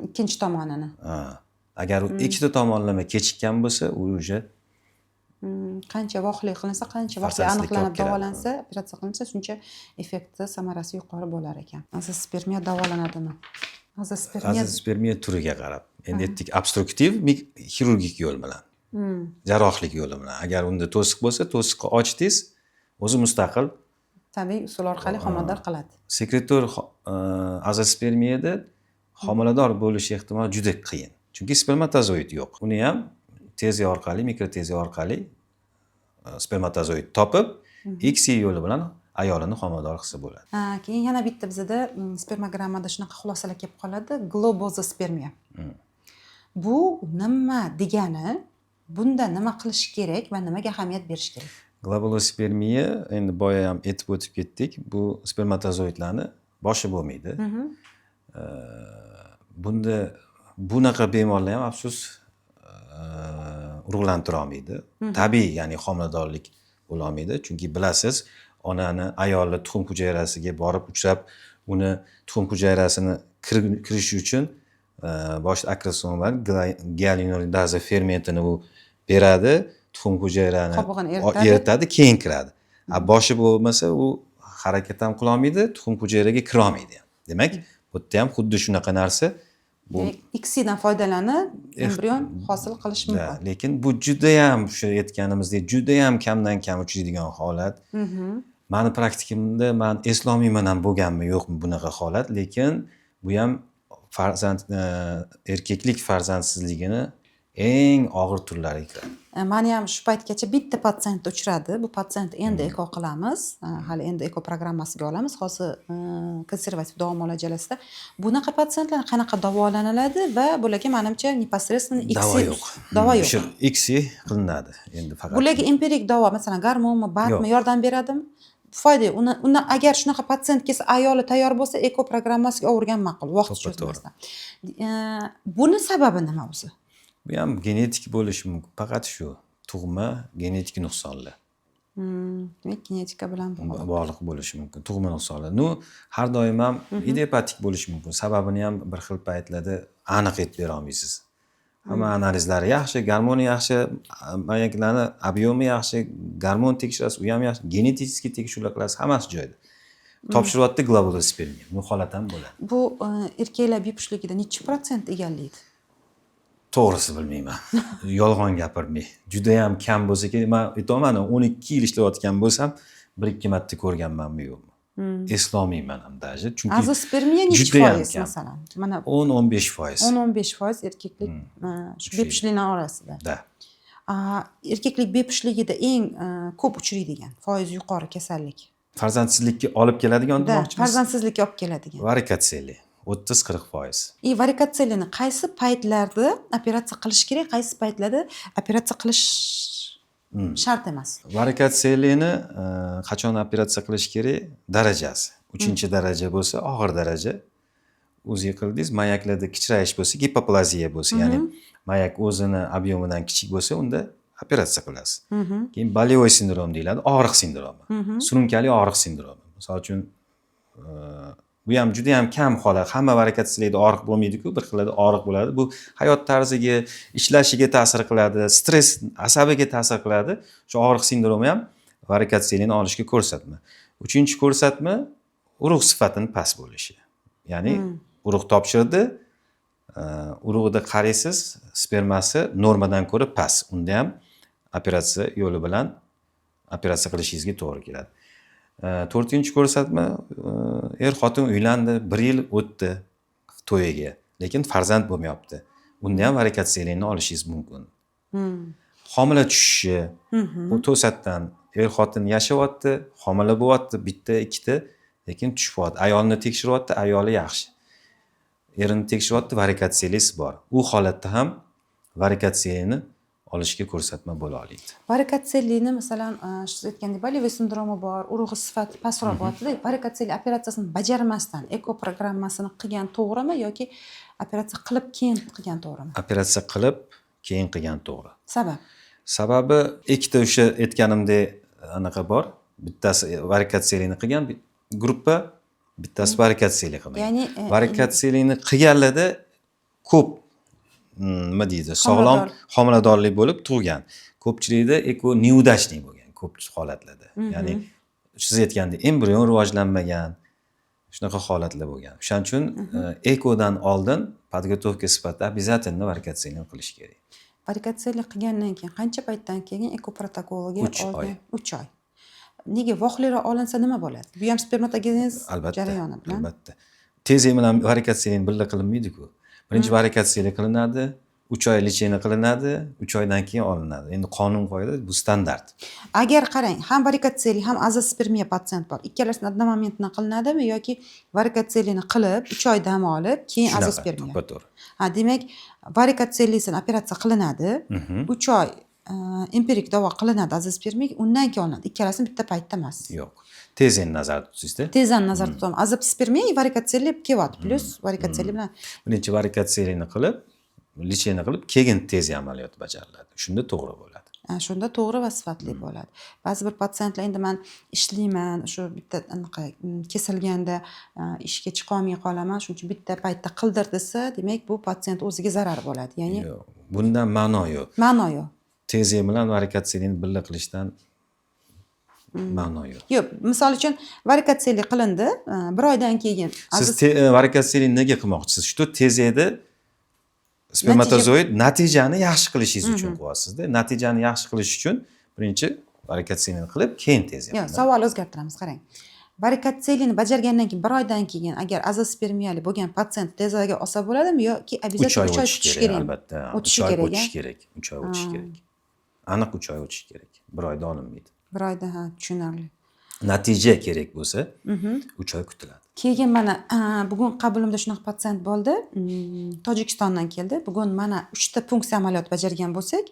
Ikkinchi tomonini. Ha. Agar u ikkita tomonlama kechikkan bo'lsa, u уже Qancha vaqtli qilinsa, qancha vaqtli farzandsizlikka aniqlanib olib keladi. Davolansa, operatsiya qilinsa, shuncha effekti, samarasi yuqori bo'lar ekan. Azospermiya davolanadimi? Azospermiya? Azospermiya turiga qarab. Endi aytdik, obstruktiv xirurgik yo'l bilan, jarrohlik yo'li bilan. Agar unda to'siq bo'lsa, to'siqni ochdingiz, o'zi mustaqil tabiiy usul orqali homilador qiladi. Sekretor azospermiyada homilador bo'lish ehtimoli juda qiyin, chunki spermatozoid yo'q. Uni ham TESE orqali, mikroTESE orqali spermatozoid topib, ICSI yo'li bilan ayolini homilador qilsa bo'ladi. Ha, keyin yana bitta bizada spermogrammada shunaqa xulosalar kelib qoladi: globozospermiya. Bu nima degani, bunda nima qilish kerak va nimaga ahamiyat berish kerak? Globulospermiya, endi boya ham aytib o'tib ketdik, bu spermatozoidlarni boshi bo'lmaydi. Bunda bunaqa bemorlar ham, afsus, urug'lantira olmaydi tabiiy, ya'ni homiladorlik bo'lolmaydi, chunki bilasiz, onani, ayolni tuxum hujayrasiga borib uchrab, uni tuxum hujayrasini kirishi uchun boshida akrosoma bilan gialuronidaza fermentini u beradi, tuxum hujayrani Qobig'ini eritadi. Eritadi, keyin kiradi. A boshi bo'lmasa, u harakat ham qilolmaydi, tuxum hujayraga kirolmaydi ham. Demak, bu yerda ham xuddi shunaqa narsa bu. Demak, ICSIdan foydalanib embrion hosil qilish Da, mumkin. Lekin bu judayam, o'sha aytganimizdek, judayam kamdan kam uchraydigan holat. Mani praktikamda man eslolmayman ham bo'lganmi, yo'qmi bunaqa holat, lekin bu ham farzand erkaklik farzandsizligini Eng og'ir turlariga kiradi. Mani ham shu paytgacha bitta patsient uchradi. Bu patsient endi eko qilamiz. Hali endi eko programmasiga olamiz. Hozir konservativ davo muolajalasida. Bunaqa patsientlar qanaqa davolaniladi va bularga, manimcha, непосредственно Davo ICSI yo'q. Davo yo'q. O'sha ICSI qilinadi endi faqat. Bularga empirik davo, masalan, gormonmi, БАДmi Yo'q. yordam beradimi? Foyda yo'q. Uni agar shunaqa patsient kelsa, ayoli tayyor bo'lsa, eko programmasiga olgan ma'qul, vaqt To'ppa to'g'ri. cho'zmasdan. Buni sababi nima o'zi? Bu ham genetik bo'lishi mumkin. Faqat shu tug'ma genetik nuqsonlar. Demak, genetika bilan bog'liq. Bog'liq bo'lishi mumkin tug'ma nuqsonlar. Ну, har doim ham idiopatik bo'lishi mumkin. Sababini ham bir xil paytlarda aniq aytib bera olmaysiz. Hamma analizlari yaxshi, gormoni yaxshi, mayaklarni объемi yaxshi, gormon tekshirasiz, u ham yaxshi, genetik tekshiruvlar qilasiz, hammasi joyida. Topshiryapti, globozoospermiya. Bu holat ham bo'ladi. Bu erkaklar bepushtligida nechi protsent egallaydi? To'g'risi bilmayman. Yolg'on gapirmay. Judayam kam bo'lsa kerak. Man aytyapman, 12 yil ishlayotgan bo'lsam, bir ikki marta ko'rganmanmi, yo'qmi. Eslolmayman ham даже. Chunki Azospermiya nechi judayam foiz kam. masalan? Mana 10-15%. 10-15% erkaklik shu Shu bepushtliklar orasida. Да. Erkaklik bepushtligida eng ko'p uchraydigan, foizi yuqori kasallik? Farzandsizlikka olib keladigan Да, demoqchimisiz? farzandsizlikka olib keladigan. Varikotseli 30-40%. И varikotselini qaysi paytlarda operatsiya qilish kerak, qaysi paytlarda operatsiya qilish shart emas? Varikotselini qachon operatsiya qilish kerak? Darajasi. Uchinchi daraja bo'lsa, og'ir daraja. O'zi qildingiz, mayaklarda kichrayish bo'lsa, gipoplaziya bo'lsa, ya'ni mayak o'zini объемidan kichik bo'lsa, unda operatsiya qilasiz. Keyin болевой sindrom deyiladi, og'riq sindromi. Surunkali og'riq sindromi. Misol uchun, bu ham juda ham kam holat. Hamma varikotselida og'riq bo'lmaydi-ku, bir xillarda og'riq bo'ladi. Bu hayot tarziga, ishlashiga ta'sir qiladi, stress, asabiga ta'sir qiladi. Shu og'riq sindromi ham varikotselini olishga ko'rsatma. Uchinchi ko'rsatma urug' sifatini past bo'lishi. Ya'ni urug' topshirdi, urug'ida qaraysiz, spermasi normadan ko'ra past. Unda ham operatsiya yo'li bilan operatsiya qilishingizga to'g'ri keladi. To'rtinchi ko'rsatma, er xotin uylandi, bir yil o'tdi to'yiga, lekin farzand bo'lmayapti. Unda ham varikotselini olishingiz mumkin. Homila tushishi, bu to'satdan er xotin yashayapti, homila bo'lyapti, bitta, ikkita, lekin tushyapti. Ayolni tekshiryapti, ayoli yaxshi. Erini tekshiryapti, varikotselisi bor. U holatda ham varikotselini olishga ko'rsatma bo'la oladi. Varikotselini, masalan, siz aytgandek, болевой sindromi bor, urug'i sifati pastroq bo'lyaptida, varikotseli operatsiyasini bajarmasdan eko programmasini qilgan to'g'rimi yoki operatsiya qilib keyin qilgan to'g'rimi? Operatsiya qilib keyin qilgan to'g'ri. Sabab? Sababi ikkita, o'sha aytganimdek anaqa bor. Bittasi varikotselini qilgan gruppa, bittasi varikotseli qilmagan. Ya'ni Varikotselini qilganlarda ko'p nima deydi, sog'lom Homilador. homiladorlik bo'lib tug'gan. Ko'pchilikda eko неудачный bo'lgan ko'p holatlarda. Ya'ni siz aytgandek, embrion rivojlanmagan, shunaqa holatlar bo'lgan. O'shaning uchun ekodan oldin подготовка sifatida обязательно varikotselini qilish kerak. Varikotseli qilgandan keyin qancha paytdan keyin eko protokoliga 3 oy. olgan? 3 oy. Nega vaqtliroq olinsa nima bo'ladi? Bu ham spermatogenez Albatta. jarayoni bilan. Albatta. TESE bilan varikotselini birga qilinmaydi-ku. Birinchi varikotseli qilinadi, 3 oy лечение qilinadi, 3 oydan keyin olinadi. Endi qonun qoida, bu standart. Agar qarang, ham varikotseli, ham azospermiya patsient bor, ikkalasini одномоментно qilinadimi yoki varikotselini qilib, 3 oy dam olib, keyin Shunaqa, azospermiya? To'ppa to'g'ri. Ha, demak, varikotselisini operatsiya qilinadi, 3 oy empirik davo qilinadi azospermiyaga, undan keyin olinadi, ikkalasini bitta paytda emas? Yo'q. TESEni nazarda tutsangizda. TESEni nazarda tutaman. Azospermiya, varikotseli kelyapti, plyus varikotseli bilan. Birinchi varikotselini qilib, лечение qilib, keyin TESE amaliyoti bajariladi. Shunda to'g'ri bo'ladi. Ha, shunda to'g'ri va sifatli bo'ladi. Ba'zi bir patsientlar endi man ishlayman, shu bitta anaqa kesilganda ishga chiqolmay qolaman, shuning uchun bitta paytda qildir desa, demak, bu patsient o'ziga zarar bo'ladi, ya'ni Yo'q, bundan ma'no yo'q. Ma'no yo'q. TESE bilan varikotselini birga qilishdan ma'no yo'q. Yo'q, misol uchun, varikotseli qilindi, bir oydan keyin Siz varikotselini nega qilmoqchisiz? Shu TESEda spermatozoid natijani yaxshi qilishingiz uchun qilyapsizda. Natijani yaxshi qilish uchun birinchi varikotselini qilib, keyin TESE Yo'q, qilinadi. Savol o'zgartiramiz, qarang. Varikotselini bajargandan keyin bir oydan keyin agar azospermiyali bo'lgan patsient TESAga olsa bo'ladimi yoki 3 обязательно oy 3 oy o'tishi kutish kerak kerakmi? albatta. O'tishi 3 oy kerak, o'tishi a? kerak. 3 oy o'tishi Ha. kerak. Aniq 3 oy o'tishi kerak. Bir oyda olinmaydi. Bir oyda, ha, tushunarli. Natija kerak bo'lsa, 3 oy kutiladi. Keyin mana bugun qabulimda shunaqa patsient bo'ldi. Tojikistondan keldi. Bugun mana 3 ta punksiya amaliyoti bajargan bo'lsak,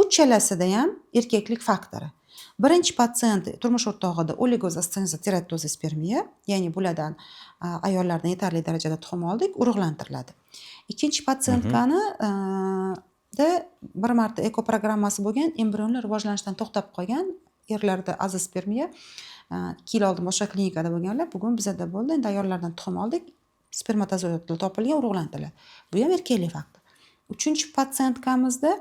uchalasida ham erkaklik faktori. Birinchi patsient turmush o'rtog'ida oligozosteroteratozoospermiya, ya'ni bulardan ayollardan yetarli darajada tuxum oldik, urug'lantiriladi. Ikkinchi patsientkani da bir marta eko programmasi bo'lgan, embrionlar rivojlanishdan to'xtab qolgan, erlarda azospermiya. 2 yil oldin boshqa klinikada bo'lganlar, bugun bizada bo'ldi. Endi ayollardan tuxum oldik, spermatozoidlar topilgan, urug'lantiriladi. Bu ham erkaklik faktor. Uchinchi patsientkamizda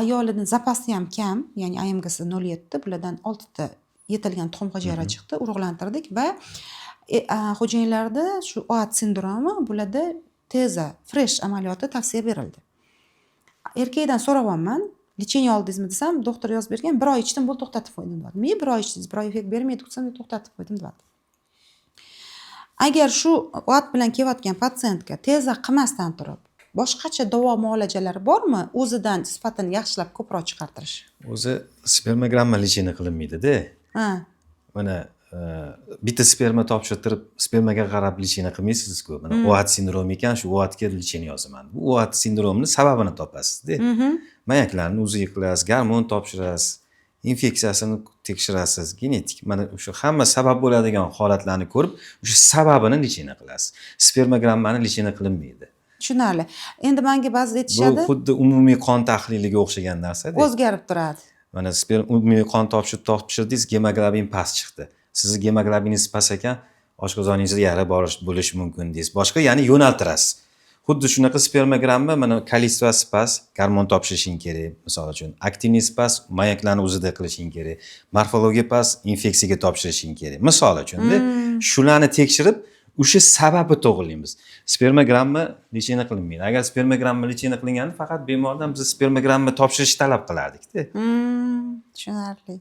ayolini zapasi ham kam, ya'ni AMGsi 0,7, bulardan 6 ta yetilgan tuxum hujayra chiqdi, urug'lantirdik va xo'jayinlarda shu OAT sindromi, bularda TESA fresh amaliyoti tavsiya berildi. Erkakdan so'rayapman, лечение oldingizmi desam, doktor yozib bergan, bir oy ichdim, bo'ldi, to'xtatib qo'ydim deyapti. Nimaga bir oy ichdingiz, bir oy effekt bermaydi desam, to'xtatib qo'ydim deyapti. Agar shu OAT bilan kelayotgan patsientga TESA qilmasdan turib, boshqacha davo muolajalari bormi, o'zidan sifatini yaxshilab ko'proq chiqartirish? O'zi spermogramma лечение qilinmaydi-da. Ha. Mana bitta sperma topshirtirib, spermaga qarab лечение qilmaysiz-ku. Mana OAT sindromi ekan, shu OATga лечение yozaman. Bu OAT sindromini sababini topasiz-da. Mayaklarni УЗИ qilasiz, gormon topshirasiz, infeksiyasini tekshirasiz, genetik, mana o'sha hamma sabab bo'ladigan holatlarni ko'rib, o'sha sababini лечение qilasiz. Spermogrammani лечение qilinmaydi. Tushunarli. Endi menga ba'zida Bu aytishadi, xuddi umumiy qon tahliliga o'xshagan narsa-da. O'zgarib turadi. Mana umumiy qon topshirdingiz, gemoglobin past chiqdi. Sizni gemoglobiningiz past ekan, oshqozoningizda yara borish bo'lishi mumkin deysiz. Boshqa, ya'ni yo'naltirasiz. Xuddi shunaqa spermogramma, mana количество si past, gormon topshirishing kerak, misol uchun. Активность past, mayaklarni УЗИ qilishing kerak. Morfologiya past, infeksiyaga topshirishing kerak. Misol uchun-da, shularni tekshirib, o'sha sababi to'g'rilaymiz. Spermogramma лечение qilinmaydi. Agar spermogramma лечение qilinganda, faqat bemordan biz spermogramma topshirishni talab qilardik-da. Tushunarli.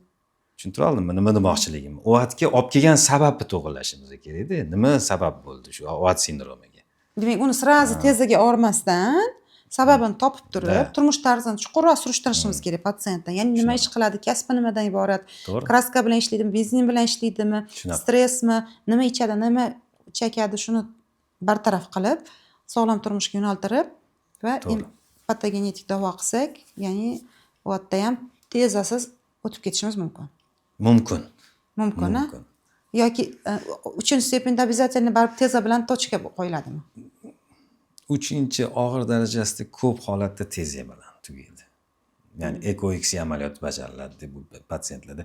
Tushuntira oldimmi nima demoqchiligimni? OATga olib kelgan sababni to'g'irlashimiz kerakda. Nima sabab bo'ldi shu OAT sindromiga? Demak, uni сразу TESAga olmasdan, sababini topib turib, turmush tarzini chuqurroq surishtirishimiz kerak patsientdan. Ya'ni nima ish qiladi, kasbi nimadan iborat, краска bilan ishlaydimi, benzin bilan ishlaydimi, stressmi, nima ichadi, nima chekadi, shuni bartaraf qilib, sog'lom turmushga yo'naltirib va patogenetik davo qilsak, ya'ni u yerda ham TESAsiz o'tib ketishimiz mumkin. Mumkin. Mumkin, a? Mumkin. Yoki uchinchi степень da обязательно baribir TESA bilan точка qo'yiladimi? Uchinchi og'ir darajasida ko'p holatda TESE bilan tugaydi. Ya'ni eko ICSI amaliyoti bajariladi bu patsientlarda.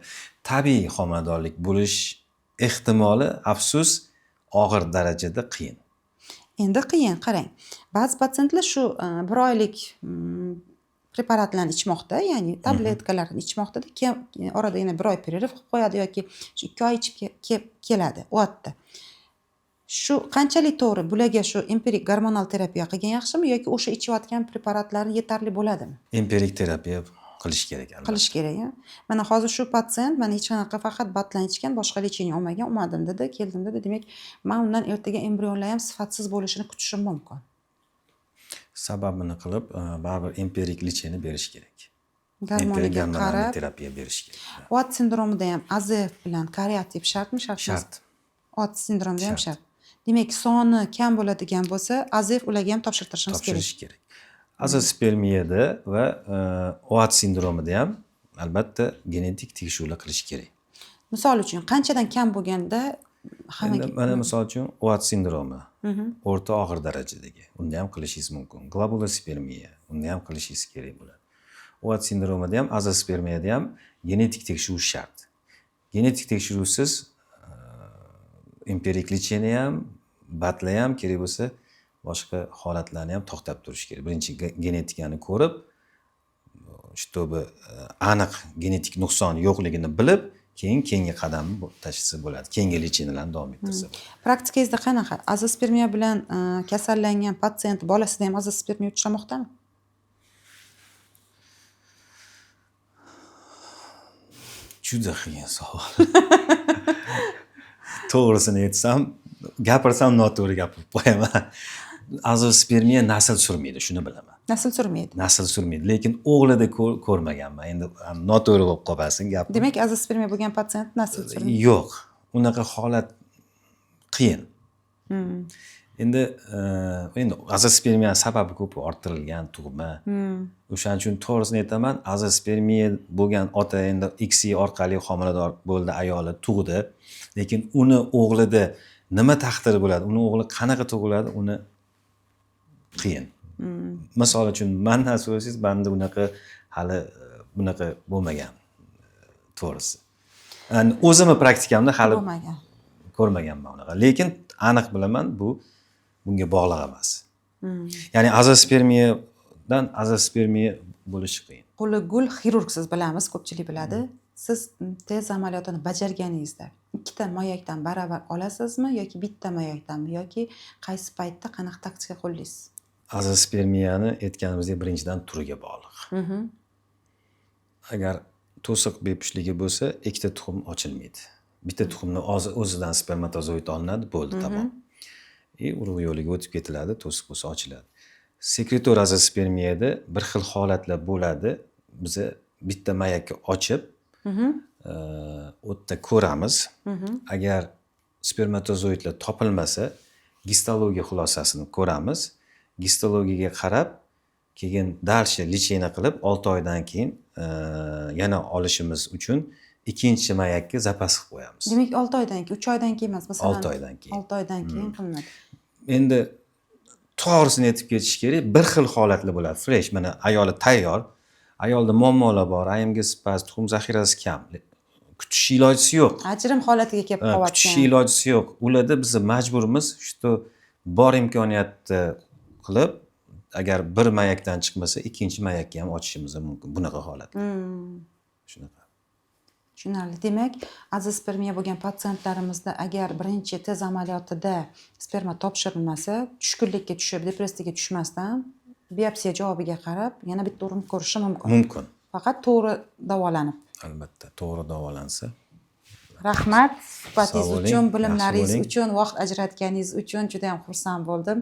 Tabiiy homiladorlik bo'lish ehtimoli, afsus, og'ir darajada qiyin. Endi qiyin, qarang. Ba'zi patsientlar shu bir oylik preparatlarni ichmoqda, ya'ni tabletkalarni ichmoqda, keyin orada yana bir oy перерыв qilib qo'yadi yoki shu 2 oy ichib keladi u yerda. Shu qanchalik to'g'ri? Bularga shu empirik gormonal terapiya qilgan yaxshimi yoki o'sha ichayotgan preparatlar yetarli bo'ladimi? Empirik terapiya qilish kerak albatta. Qilish kerak, a? Mana hozir shu patsient mana hech qanaqa faqat БАД larni ichgan, boshqa лечение olmagan, olmadim dedi, keldim dedi. Demak, man undan ertaga embrionlar ham sifatsiz bo'lishini kutishim mumkin. Sababini qilib, baribir empirik лечение berish kerak. Empirik Gormoniga gormonal qarab. terapiya berish kerak. OAT sindromida ham AZF bilan kariotip shartmi, shart emas? Shart. OAT sindromida ham Shart. shart. Demak, soni kam bo'ladigan bo'lsa, AZF ularga ham topshirtirishimiz kerak. Topshirish kerak. Azospermiyada va OAT sindromida ham albatta genetik tekshiruvlar qilish kerak. Misol uchun, qanchadan kam bo'lganda hammaga Endi mana misol uchun OAT sindromi o'rta og'ir darajadagi. Unda ham qilishingiz mumkin. Globulospermiya, unda ham qilishingiz kerak bo'ladi. OAT sindromida ham, azospermiyada ham genetik tekshiruv shart. Genetik tekshiruvsiz empirik лечение ham, БАД lar ham kerak bo'lsa, boshqa holatlarni ham to'xtab turish kerak. Birinchi genetikani ko'rib, чтобы aniq genetik nuqson yo'qligini bilib, keyin keyingi qadamni tashlasa bo'ladi. Keyingi лечение larni davom ettirsa bo'ladi. Praktikangizda qanaqa? Azospermiya bilan kasallangan patsient bolasida ham azospermiya uchramoqdami? Juda qiyin savol. To'g'risini aytsam, gapirsam, noto'g'ri gapirib qo'yaman. Azospermiya nasl surmaydi, shuni bilaman. Nasl surmaydi. Nasl surmaydi, lekin o'g'lida ko'rmaganman. Endi noto'g'ri bo'lib qolmasin gapim. Demak, azospermiya bo'lgan patsient nasl surmaydi. Yo'q, unaqa holat qiyin. Endi azospermiya sababi ko'p, orttirilgan tug'ma. O'shaning uchun, to'g'risini aytaman, azospermiya bo'lgan ota endi ICSI orqali homilador bo'ldi, ayoli tug'di, lekin uni o'g'lida nima taqdiri bo'ladi, uni o'g'li qanaqa tug'iladi, uni qiyin. Misol uchun, mandan so'rasangiz, manda unaqa hali bunaqa bo'lmagan, to'g'risi. Yani o'zimni praktikamda hali Bo'lmagan. ko'rmaganman unaqa, lekin aniq bilaman, bu bunga bog'liq emas. Ya'ni azospermiyadan azospermiya bo'lishi qiyin. Qo'li gul xirurgsiz, bilamiz, ko'pchilik biladi. Siz TESE amaliyotini bajarganingizda ikkita moyakdan baravar olasizmi yoki bitta moyakdanmi yoki qaysi paytda qanaqa taktika qo'llaysiz? Azospermiyani, aytganimizdek, birinchidan turiga bog'liq. Agar to'siq bepushligi bo'lsa, ikkita tuxum ochilmaydi, bitta tuxumni o'zidan spermatozoid olinadi, bo'ldi, tamom, и urug' yo'liga o'tib ketiladi. To'siq bo'lsa, ochiladi. Sekretor azospermiyada bir xil holatlar bo'ladi, biza bitta mayakka ochib, u yerda ko'ramiz. Agar spermatozoidlar topilmasa, gistologiya xulosasini ko'ramiz. Gistologiyaga qarab, keyin дальше лечение qilib, 6 oydan keyin yana olishimiz uchun ikkinchi mayakka zapas qilib qo'yamiz. Demak, 6 oydan keyin, 3 oydan keyin emas, masalan? 6 oydan keyin. 6 oydan keyin qilinadi. Endi to'g'risini aytib ketish kerak, bir xil holatlar bo'ladi. Fresh, mana, ayoli tayyor, ayolda muammolar bor, АМГ si past, tuxum zaxirasi kam, kutish ilojisi yo'q. Ajrim holatiga kelib Ha, kutish qolyapti. ilojisi yo'q. Ularda biz majburmiz, что bor imkoniyatni qilib, agar bir mayakdan chiqmasa, ikkinchi mayakka ham ochishimiz mumkin bunaqa holat. Shunaqa. Tushunarli. Demak, azospermiya bo'lgan patsientlarimizda agar birinchi TESE amaliyotida sperma topshirilmasa, tushkunlikka tushib, depressiyaga tushmasdan, biopsiya javobiga qarab yana bitta urinib ko'rishi mumkin. Mumkin. Faqat to'g'ri davolanib. Albatta, to'g'ri davolansa. Rahmat suhbatingiz Sog' bo'ling, uchun, yaxshi bilimlaringiz bo'ling. uchun, vaqt ajratganingiz uchun juda ham xursand bo'ldim.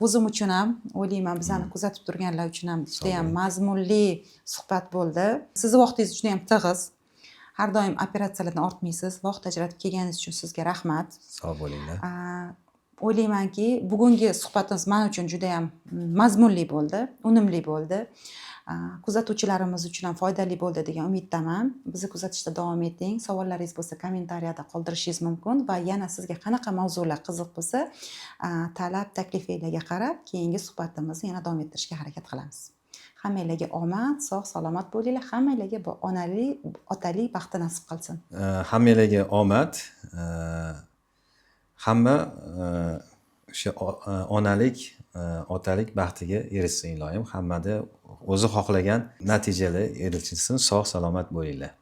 O'zim uchun ham, o'ylayman, bizani kuzatib turganlar uchun ham juda ham bo'ling. mazmunli suhbat bo'ldi. Sizni vaqtingiz juda ham tig'iz. Har doim operatsiyalardan ortmaysiz. Vaqt ajratib kelganingiz uchun sizga rahmat. Sog' bo'linglar. O'ylaymanki, bugungi suhbatimiz man uchun juda ham mazmunli bo'ldi, unumli bo'ldi. Kuzatuvchilarimiz uchun ham foydali bo'ldi degan umiddaman. Bizni kuzatishda davom eting. Savollaringiz bo'lsa, kommentariyada qoldirishingiz mumkin va yana sizga qanaqa mavzular qiziq bo'lsa, talab taklifinglarga qarab keyingi suhbatimizni yana davom ettirishga harakat qilamiz. Hammanglarga omad, sog' salomat bo'linglar. Hammanglarga bu onali, otali baxti nasib qilsin. Hammanglarga omad. Hamma o'sha onalik, otalik baxtiga erishsin iloyim. Hammada o'zi xohlagan natijalar erishilsin. Sog' salomat bo'linglar.